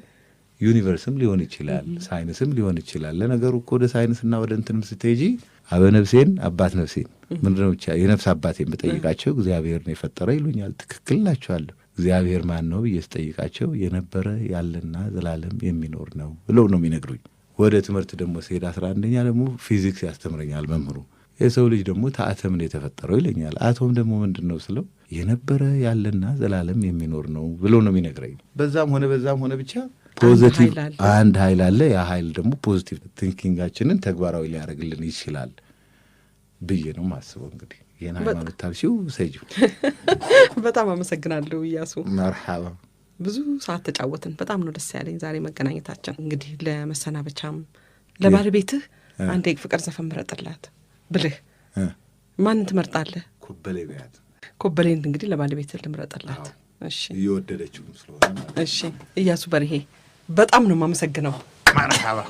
universe ም ሊሆን ይችላል፣ ሳይንስም ሊሆን ይችላል። ለነገሩ እኮ ወደ ሳይንስና ወደ እንትንም ስትሄጂ አበ ነፍሴን አባት ነፍሴን ምንድነው ብቻ የነፍስ አባቴን ብጠይቃቸው እግዚአብሔር ነው የፈጠረ ይሉኛል። ትክክል እላቸዋለሁ። እግዚአብሔር ማን ነው ብዬ ስጠይቃቸው የነበረ፣ ያለና ዘላለም የሚኖር ነው ብለው ነው የሚነግሩኝ። ወደ ትምህርት ደግሞ ስሄድ 11ኛ ደግሞ ፊዚክስ ያስተምረኛል መምህሩ። የሰው ልጅ ደግሞ ከአተም ነው የተፈጠረው ይለኛል። አቶም ደግሞ ምንድን ነው ስለው የነበረ፣ ያለና ዘላለም የሚኖር ነው ብሎ ነው የሚነግረኝ። በዛም ሆነ በዛም ሆነ ብቻ positive ኃይል አለ። አንድ ኃይል አለ። ያ ኃይል ደግሞ positive thinking ኣችንን ተግባራዊ ሊያደርግልን ይችላል ብዬ ነው ማስበው። እንግዲህ ይህን ሃይማኖት ታልሺው ሰጂው። በጣም አመሰግናለሁ እያሱ። መርሓባ። ብዙ ሰዓት ተጫወትን። በጣም ነው ደስ ያለኝ ዛሬ መገናኘታችን። እንግዲህ ለመሰናበቻም ለባለቤትህ አንድ የፍቅር ዘፈን ምረጥላት ብልህ ማንን ትመርጣለህ? ኮበሌ ቢያት። ኮበሌን እንግዲህ ለባለቤትህ ልምረጥላት። እሺ። እየወደደችውም ስለሆነ ማለት ነው። እሺ እያሱ በርሄ፣ በጣም ነው የማመሰግነው። መርሓባ።